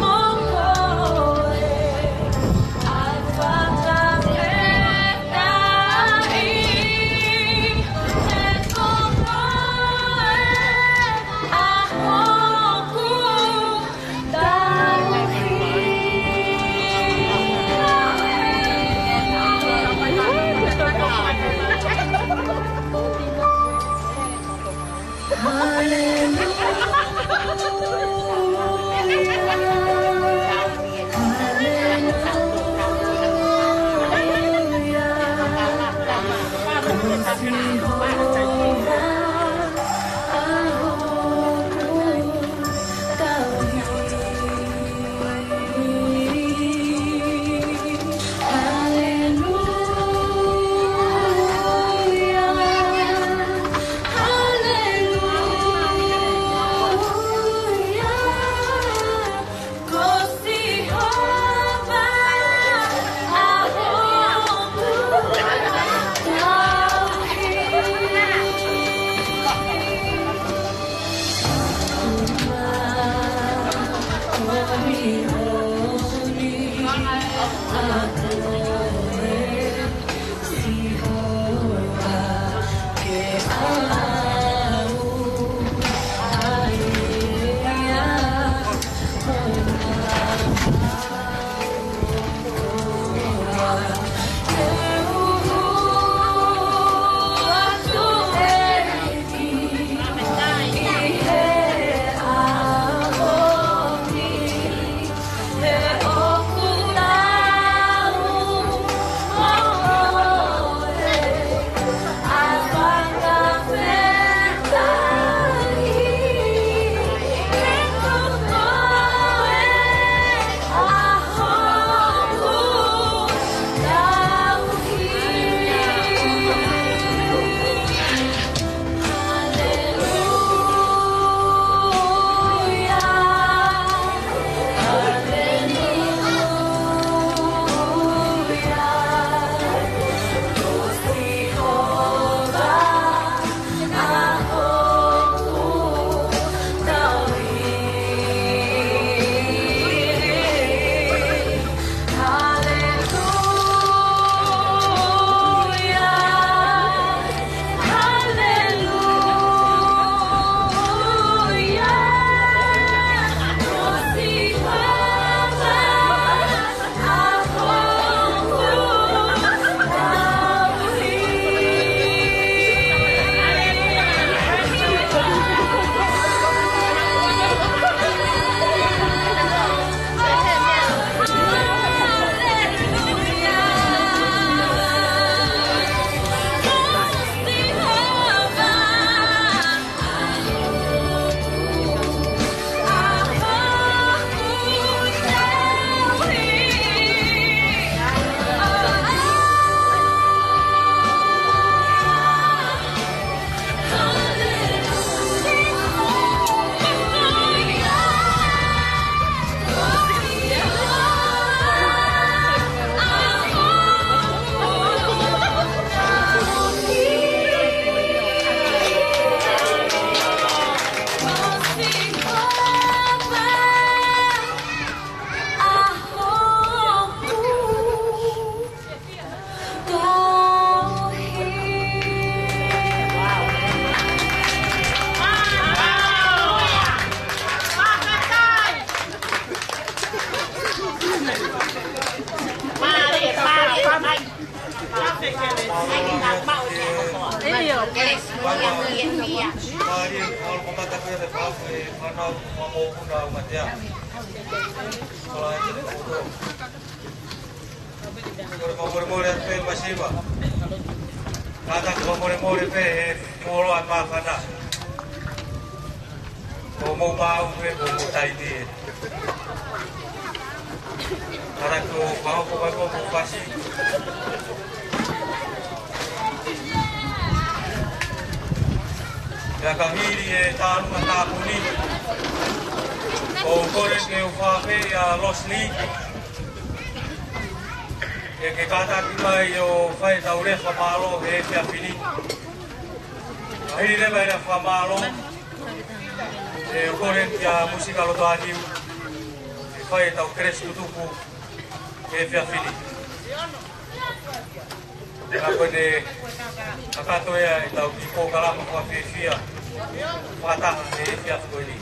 mo koe ʻa e fakafetaʻi, he ko koe ʻa hoku tauhi. Haleluia. Mālie, ʻalu ko mata ko e te pau, e fānau, mā mō kuna au matea. Kola e te koto. Kole fakamolemole atu pē masiva. Kātaki fakamolemole pē he molo ʻa e māfana. Ko mou pau pē, ko mou taimi ē. Kātaki ʻo fakahoko mai ko mou fasi. Pea ka hili e tālunga tāpuni, ʻoku ou kole ke u fakafeʻiloaki ʻia Losli. Ke ke kātaki mai ʻo fai ʻetau lea fakamālō he efiafi ni. Ka hili leva e lea fakamālō, ʻoku ou kole kia Musika Lotoaniu ke fai ʻetau kelesi tutuku he efiafi ni. Ka ko ʻene kakato ia ʻetau kiʻi polokalama fakafiefia fakataha he efiafi ko eni.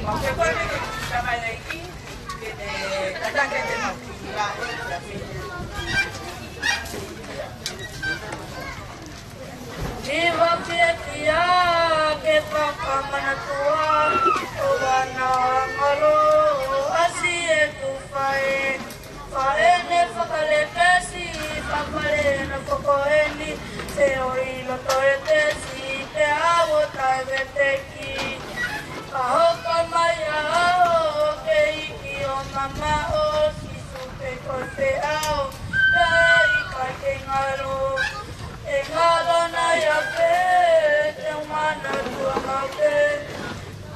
Ke kole ke tamaiki, ke te tatake te mau ki la e. Ni wa fiefia ke fakamanatu ʻa e ʻoua naʻa ngalo ʻasi e tufa ē. Faʻē ne fakalepe si, fakalepe na foko eni, se ʻoi loto e tesi, te avo tae veteki. Ka hoko mai ʻa e ʻEiki ʻo mamaʻo, Sīsū pē ko e feʻao, ka ʻikai ke ngalo. ʻE ngalo nai ʻa fē, te u manatuʻa maʻu pē,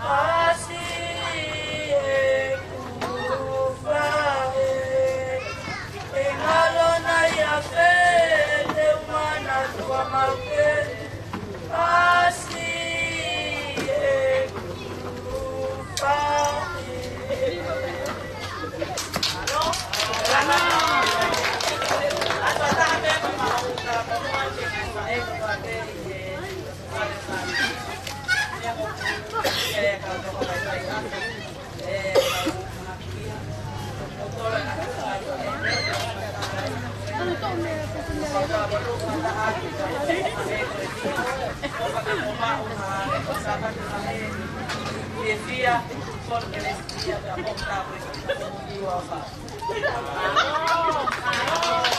ʻasi e tufa ē. ʻE ngalo nai ʻa fē, te u manatuʻa maʻu pē, ʻasi e tufa ē.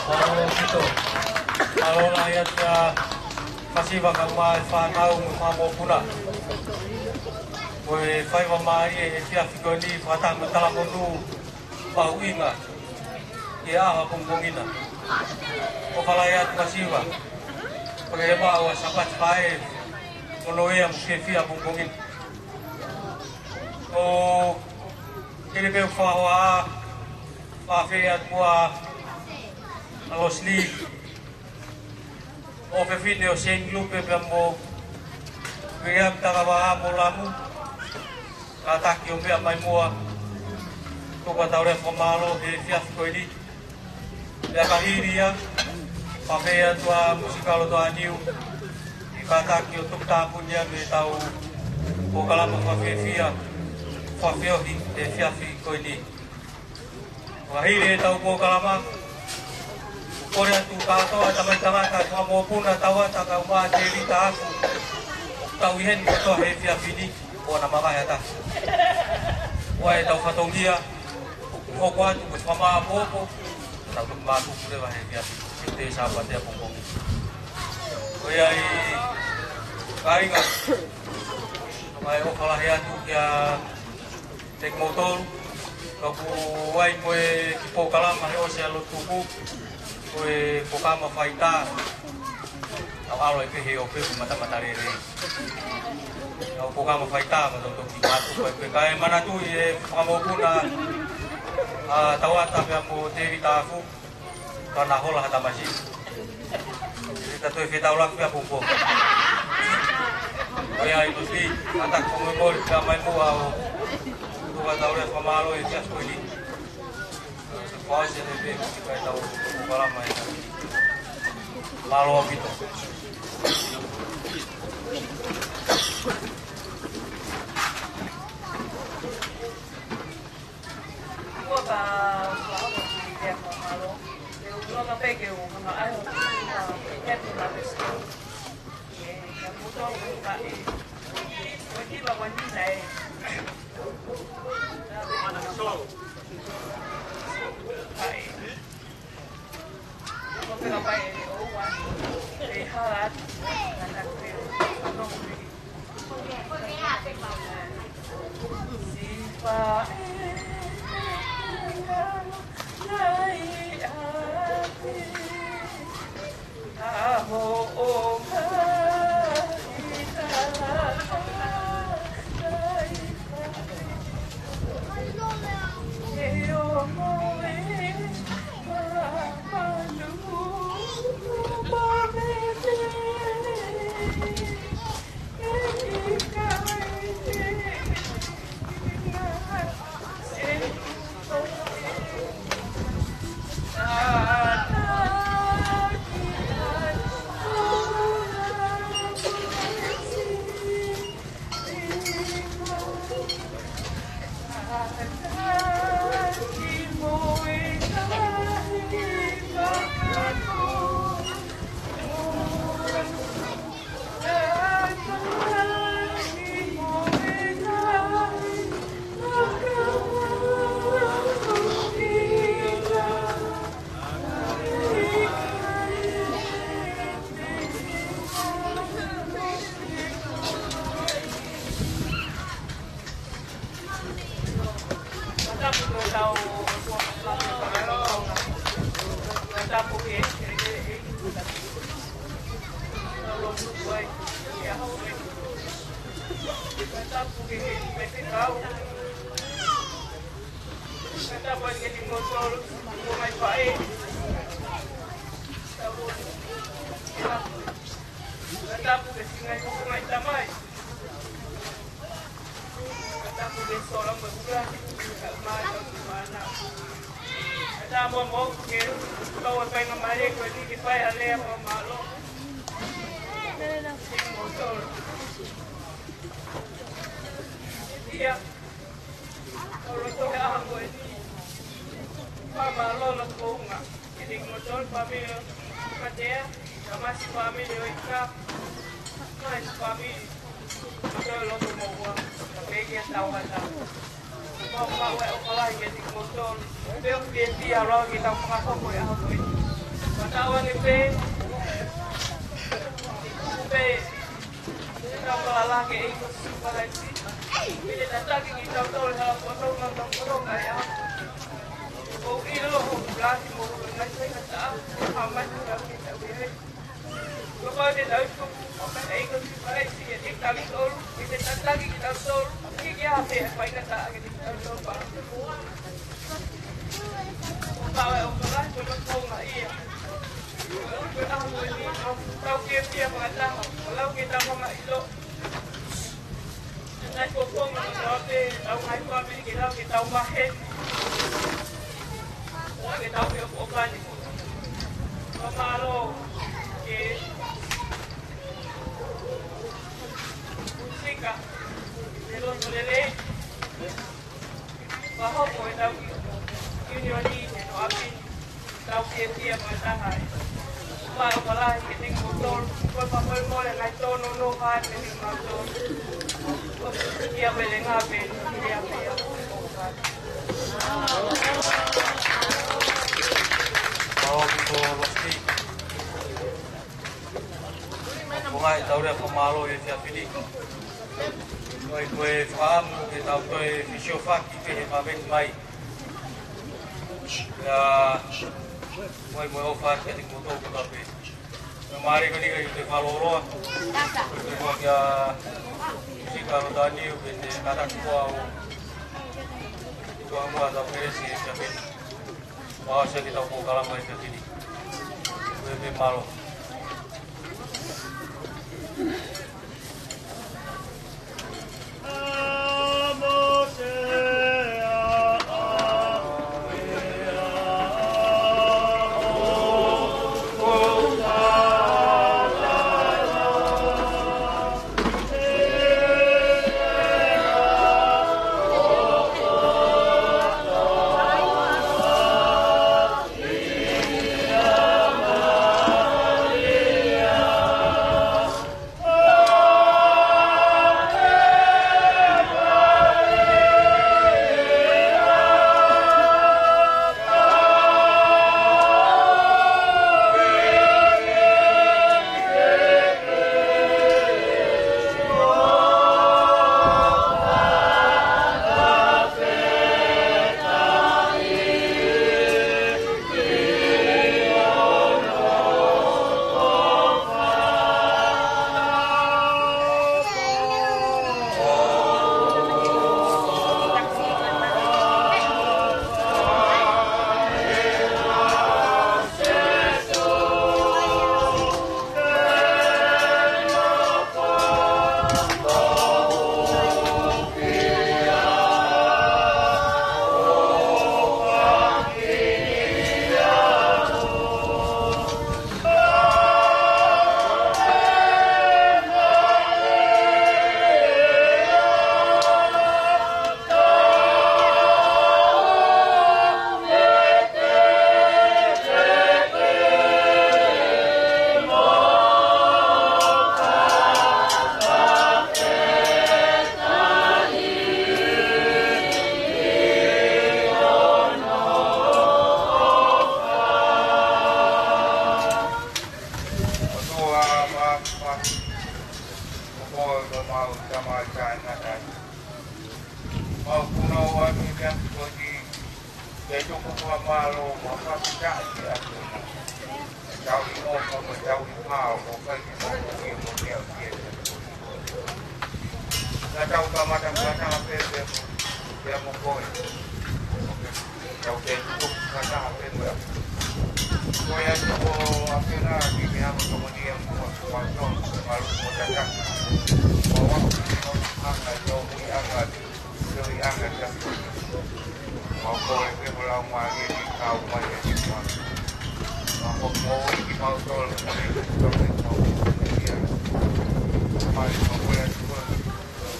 Mālō ʻaupito. Mālō lahi atu kia Fasiva kae ʻumaʻā e fānau mo e fanga mokopuna. Ko e faiva mai e efiafi ko eni fakataha mo e talamonū mahuʻinga ki he ʻaho ʻapongipongi na. ʻOfa lahi atu Fasiva. Ko e maʻu ʻa e Sāpate Faʻē, ko hono ea mo fiefia ʻapongipongi na. ʻOku kei pē ʻoku fakahoa, fakaafeʻi atu ʻa Losili, ʻofefine ʻo Seni Lupe pea mo Viliami Takavaʻa mo Lamu, kātaki ʻo meʻa mai muʻa, tuku ʻa e tau lea fakamālō he efiafi ko eni. Pea ka hili ia, fakaafeʻi atu ʻa Musikaloto ʻa Niu, ʻi he kātaki ʻo tuku tāpuni ia mei heʻetau polokalama fakafiefia, fakafeohi he efiafi ko eni. Ka hili ʻetau polokalama, kole atu kātoa e tamai tangata, fanga mokopuna, tauʻatāina kae ʻumaʻā e Tēvita Afu, tau ʻi heni kātoa he efiafi ni, ʻoua naʻa mavahe ha taha. ʻOua ʻetau fatongia, hoko atu ko e fakamāʻopoʻopo, tau toki mātuku leva he efiafi, he Sāpate ʻapongipongi. Ko ia ai, kāinga, mai ʻofa lahi atu kia te kimoutolu, ka ʻoku ʻi ai mo e kiʻi polokalama he ʻosi ʻa e lotu tuku, ko e polokalama faitā, tau ʻalu ai pē he ʻope ko e matamatalelei. Ka ko e polokalama faitā, ka tau toki mātuku ai pē kae manatuʻi e fanga mokopuna, ʻa Tauata pea mo Tēvita Afu, ka na hola ha tamasiʻi. Ka toe fetaulaki pē ʻapongipongi. Ko ia ai Lusi, ʻatā ko e moʻoni pē mai muʻa ʻo tuku ʻa e tau lea fakamālō he efiafi ko eni. Fakaʻosi atu pē, kae tau polokalama ē. Mālō ʻaupito. Kuo ka, ka hoko ki he fakamālō. Te u loka pē ke u hanga ai ʻo happy Mother's Day. Ē, ka kuo tau ka ē. Ko e kiva ko eni ē. Ka ē. Ko e kiva ko ē ʻoua. Ē, hala atu. Ka ka te. Ka no. ʻOku ou faingamālie ko eni ke fai ha lea fakamālō. Ia, ʻoku ou loto he ʻaho ko eni. Fakamālō loto houngaʻia kiate kimoutolu fāmili ʻo Katea, Tamasi fāmili ʻo Ika, Maisi fāmili, ʻoku ou loto moʻua, ka pehē ki he tauʻatāina. Mau maʻu e ʻofa lahi kiate kimoutolu. Pea ʻoku fiefia au ke tau fakahoko e ʻaho ko eni. Fakatauange pē, pē, tau falala ki he ʻEiki ko Sīsū Kalaisi. Pea te ne tataki kitautolu he hala poto, hala poto, kae ʻoua. ʻOku ʻilo ʻoku lahi mo ʻoku ngai sai ka taʻa, ʻa mai ka tau ki tau e. Kuo pau ke tau tuku ʻo ka ʻEiki ko Sīsū Kalaisi, ʻe talitolu, ʻe tataki kitautolu, ki he ʻaho pē ʻe faingataʻa kiate kitautolu pē. Pau e ʻofa lahi, ko e maʻu ia. Ko e ʻaho ko eni, tau fiefia fakataha, ʻo lau ke tau mamaʻo ʻilo. Nai ko konga ko pē, tau ngai ko pē ke lau ke tau mahe. Lau ke tau ke ʻofa ni. Fakamālō ke Sika, he loto lelei. Fakahoko e tau ʻiunioni he ʻaho ni. Tau fiefia mo e taha e. Mau ʻofa lahi kiate kimoutolu. Ko e fakamolemole ngai tōnounou hake kiate kimoutolu. Ko ia pele ngā pē, ia pē, ia pē. Mau ki ko Losi. Ko e ngaahi tau lea fakamālō he efiafi ni. Ko e, ko e fakaʻamu ke tau toe fesiofaki pē he pāmeni mai. Pea, ko e mo e ʻofa kiate kimoutolu kotoa pē. Pea mālō ko eni ke fakalōloa. Ko e mo kia Sika Lotani, ke te kātaki koā ʻo tuku muʻa ʻetau kelesi he efiafi ni. Mau ʻosi ʻetau polokalama he efiafi ni. Ko e pē, mālō. Mau punou atu ki he meʻa ko eni, ke tuku fakamālō mo fakafetaʻi ki he ʻAfiona. Tau ʻi ʻofa mo tau ʻi hao, ʻo kai ki mo ko ia mo te au ki e te. Naʻa tau kamata fakataha pē pea mo, pea mo koe. Tau te tuku fakataha pē mo ia. Ko ia tuku ʻAfiona ki he meʻa mo tau mani e mo, mo tau, mo tau, mo tau. Mo au, mo anga, mo mui anga, Tui anga kia. Mau kole ke mo lau mai e ni kau mai e ni kau. Ko e moʻui kimautolu, ko e moʻui kimautolu. Mai, ko e moʻui atu, ko e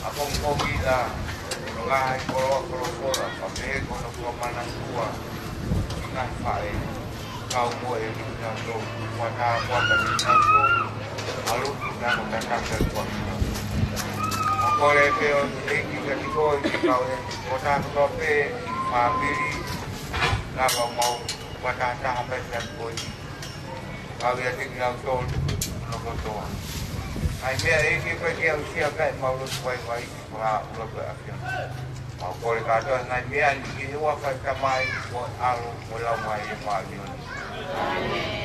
ʻapongipongi ʻa e ngaahi koloa kolokola, ka pehē ko hono fakamanatua ki he ngaahi faʻē. Kau mo e ʻi kinautolu, kuata kuata ʻi kinautolu, ʻalu ki he ngaahi tataka kuata. ʻOku ou kole pē ʻEiki kiate koe, ke kau ʻi he kuata kuata pē, fāmili, lava mau, kuata taha pē kiate koe. Kau ʻiate kinautolu, no kotoa. ʻAi meʻa ʻEiki pē ke aʻusia kae mau lotu vaivai, ko e ʻuluaki ʻafiona. Mau kole kātoa e ngaahi meʻa ni ʻi he huafa ʻo e Tamai, mo e ʻAlo, mo e Laumālie Māʻoniʻoni. ʻĀmeni.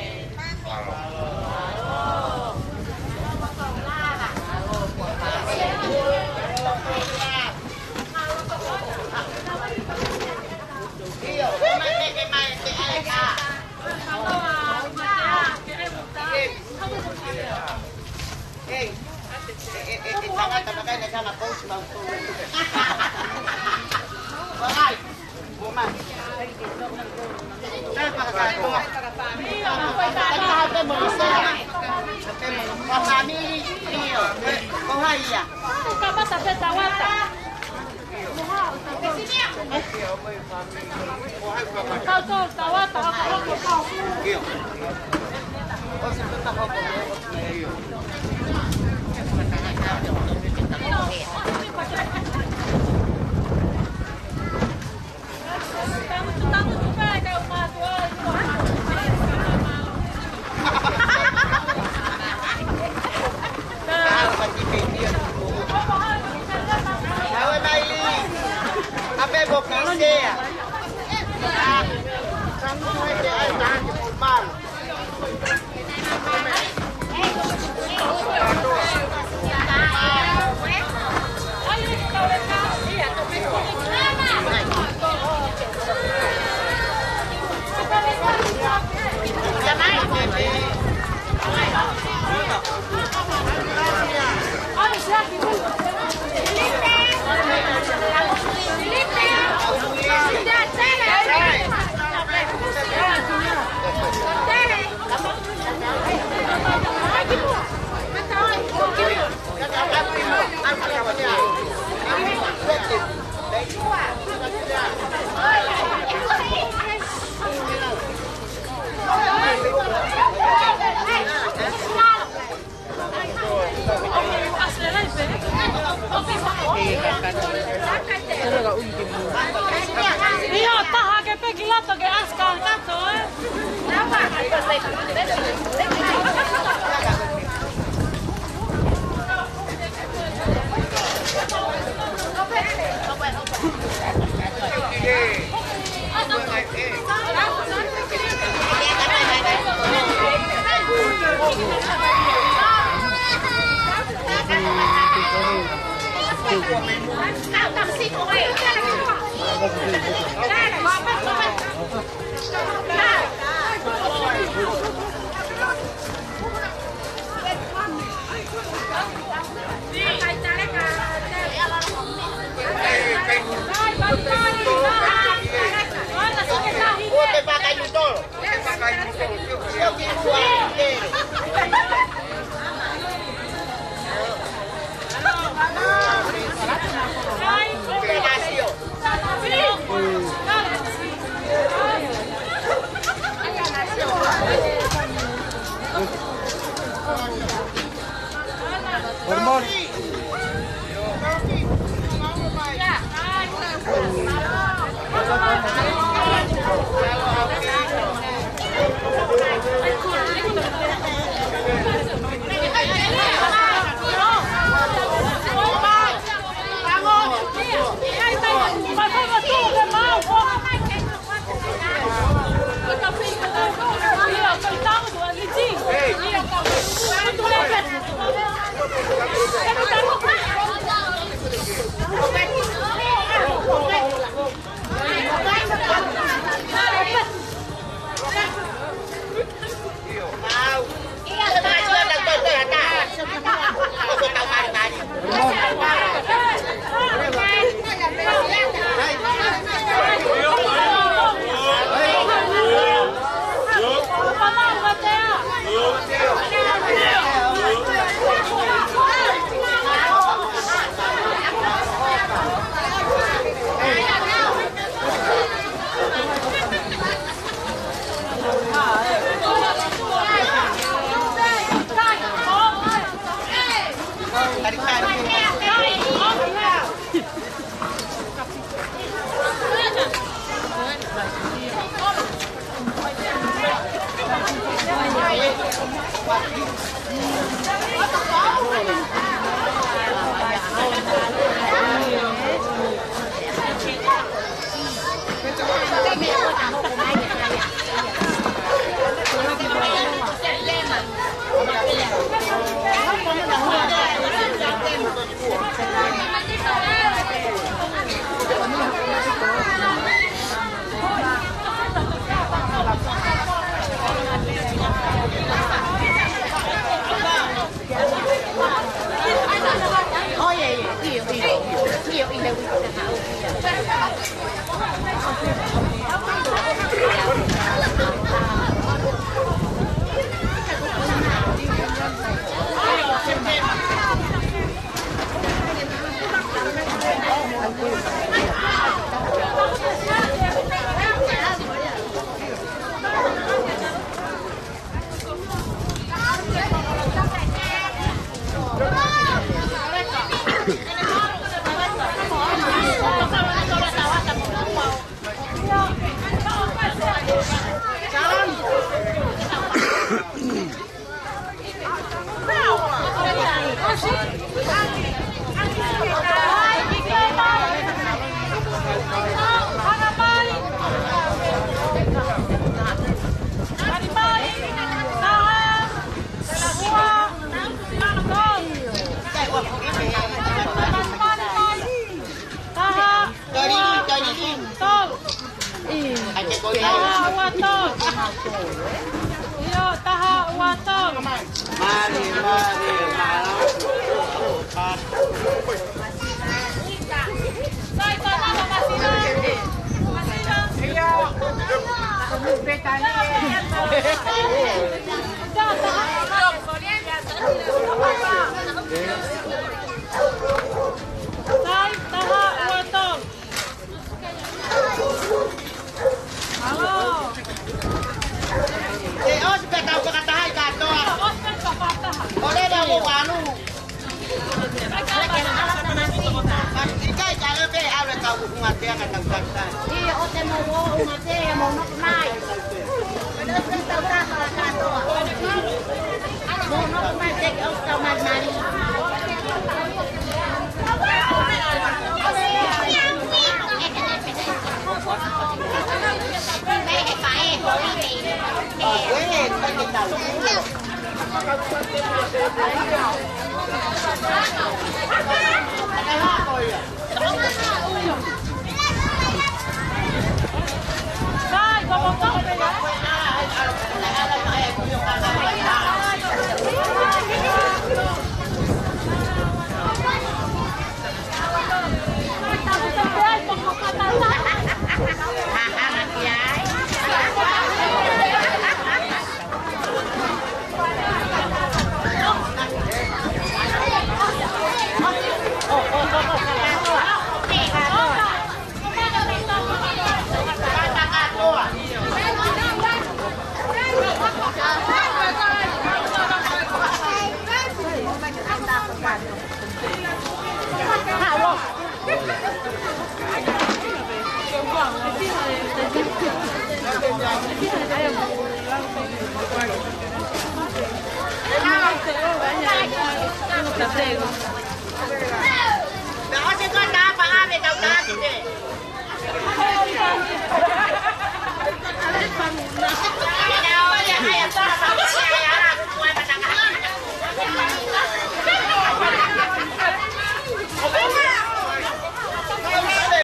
ʻIo, taha ke peki loto ke aska kato, ē? Taha, ua, tolu. Taha, ua, tolu. ʻIo, taha, ua, tolu. Mali, mali, mali. Sai, sai, sai, masina. Masina. ʻIo. Sai, taha, ua, tolu. ʻAlo. ʻE, ʻosi pē tau fakataha ai kātoa. ʻOsi pē tau fakataha. ʻOleva mo walu. ʻIkai ka le pē ʻave kau ungatea ka tau tau tau. ʻIo, ʻosi mo ungatea mo nofo mai.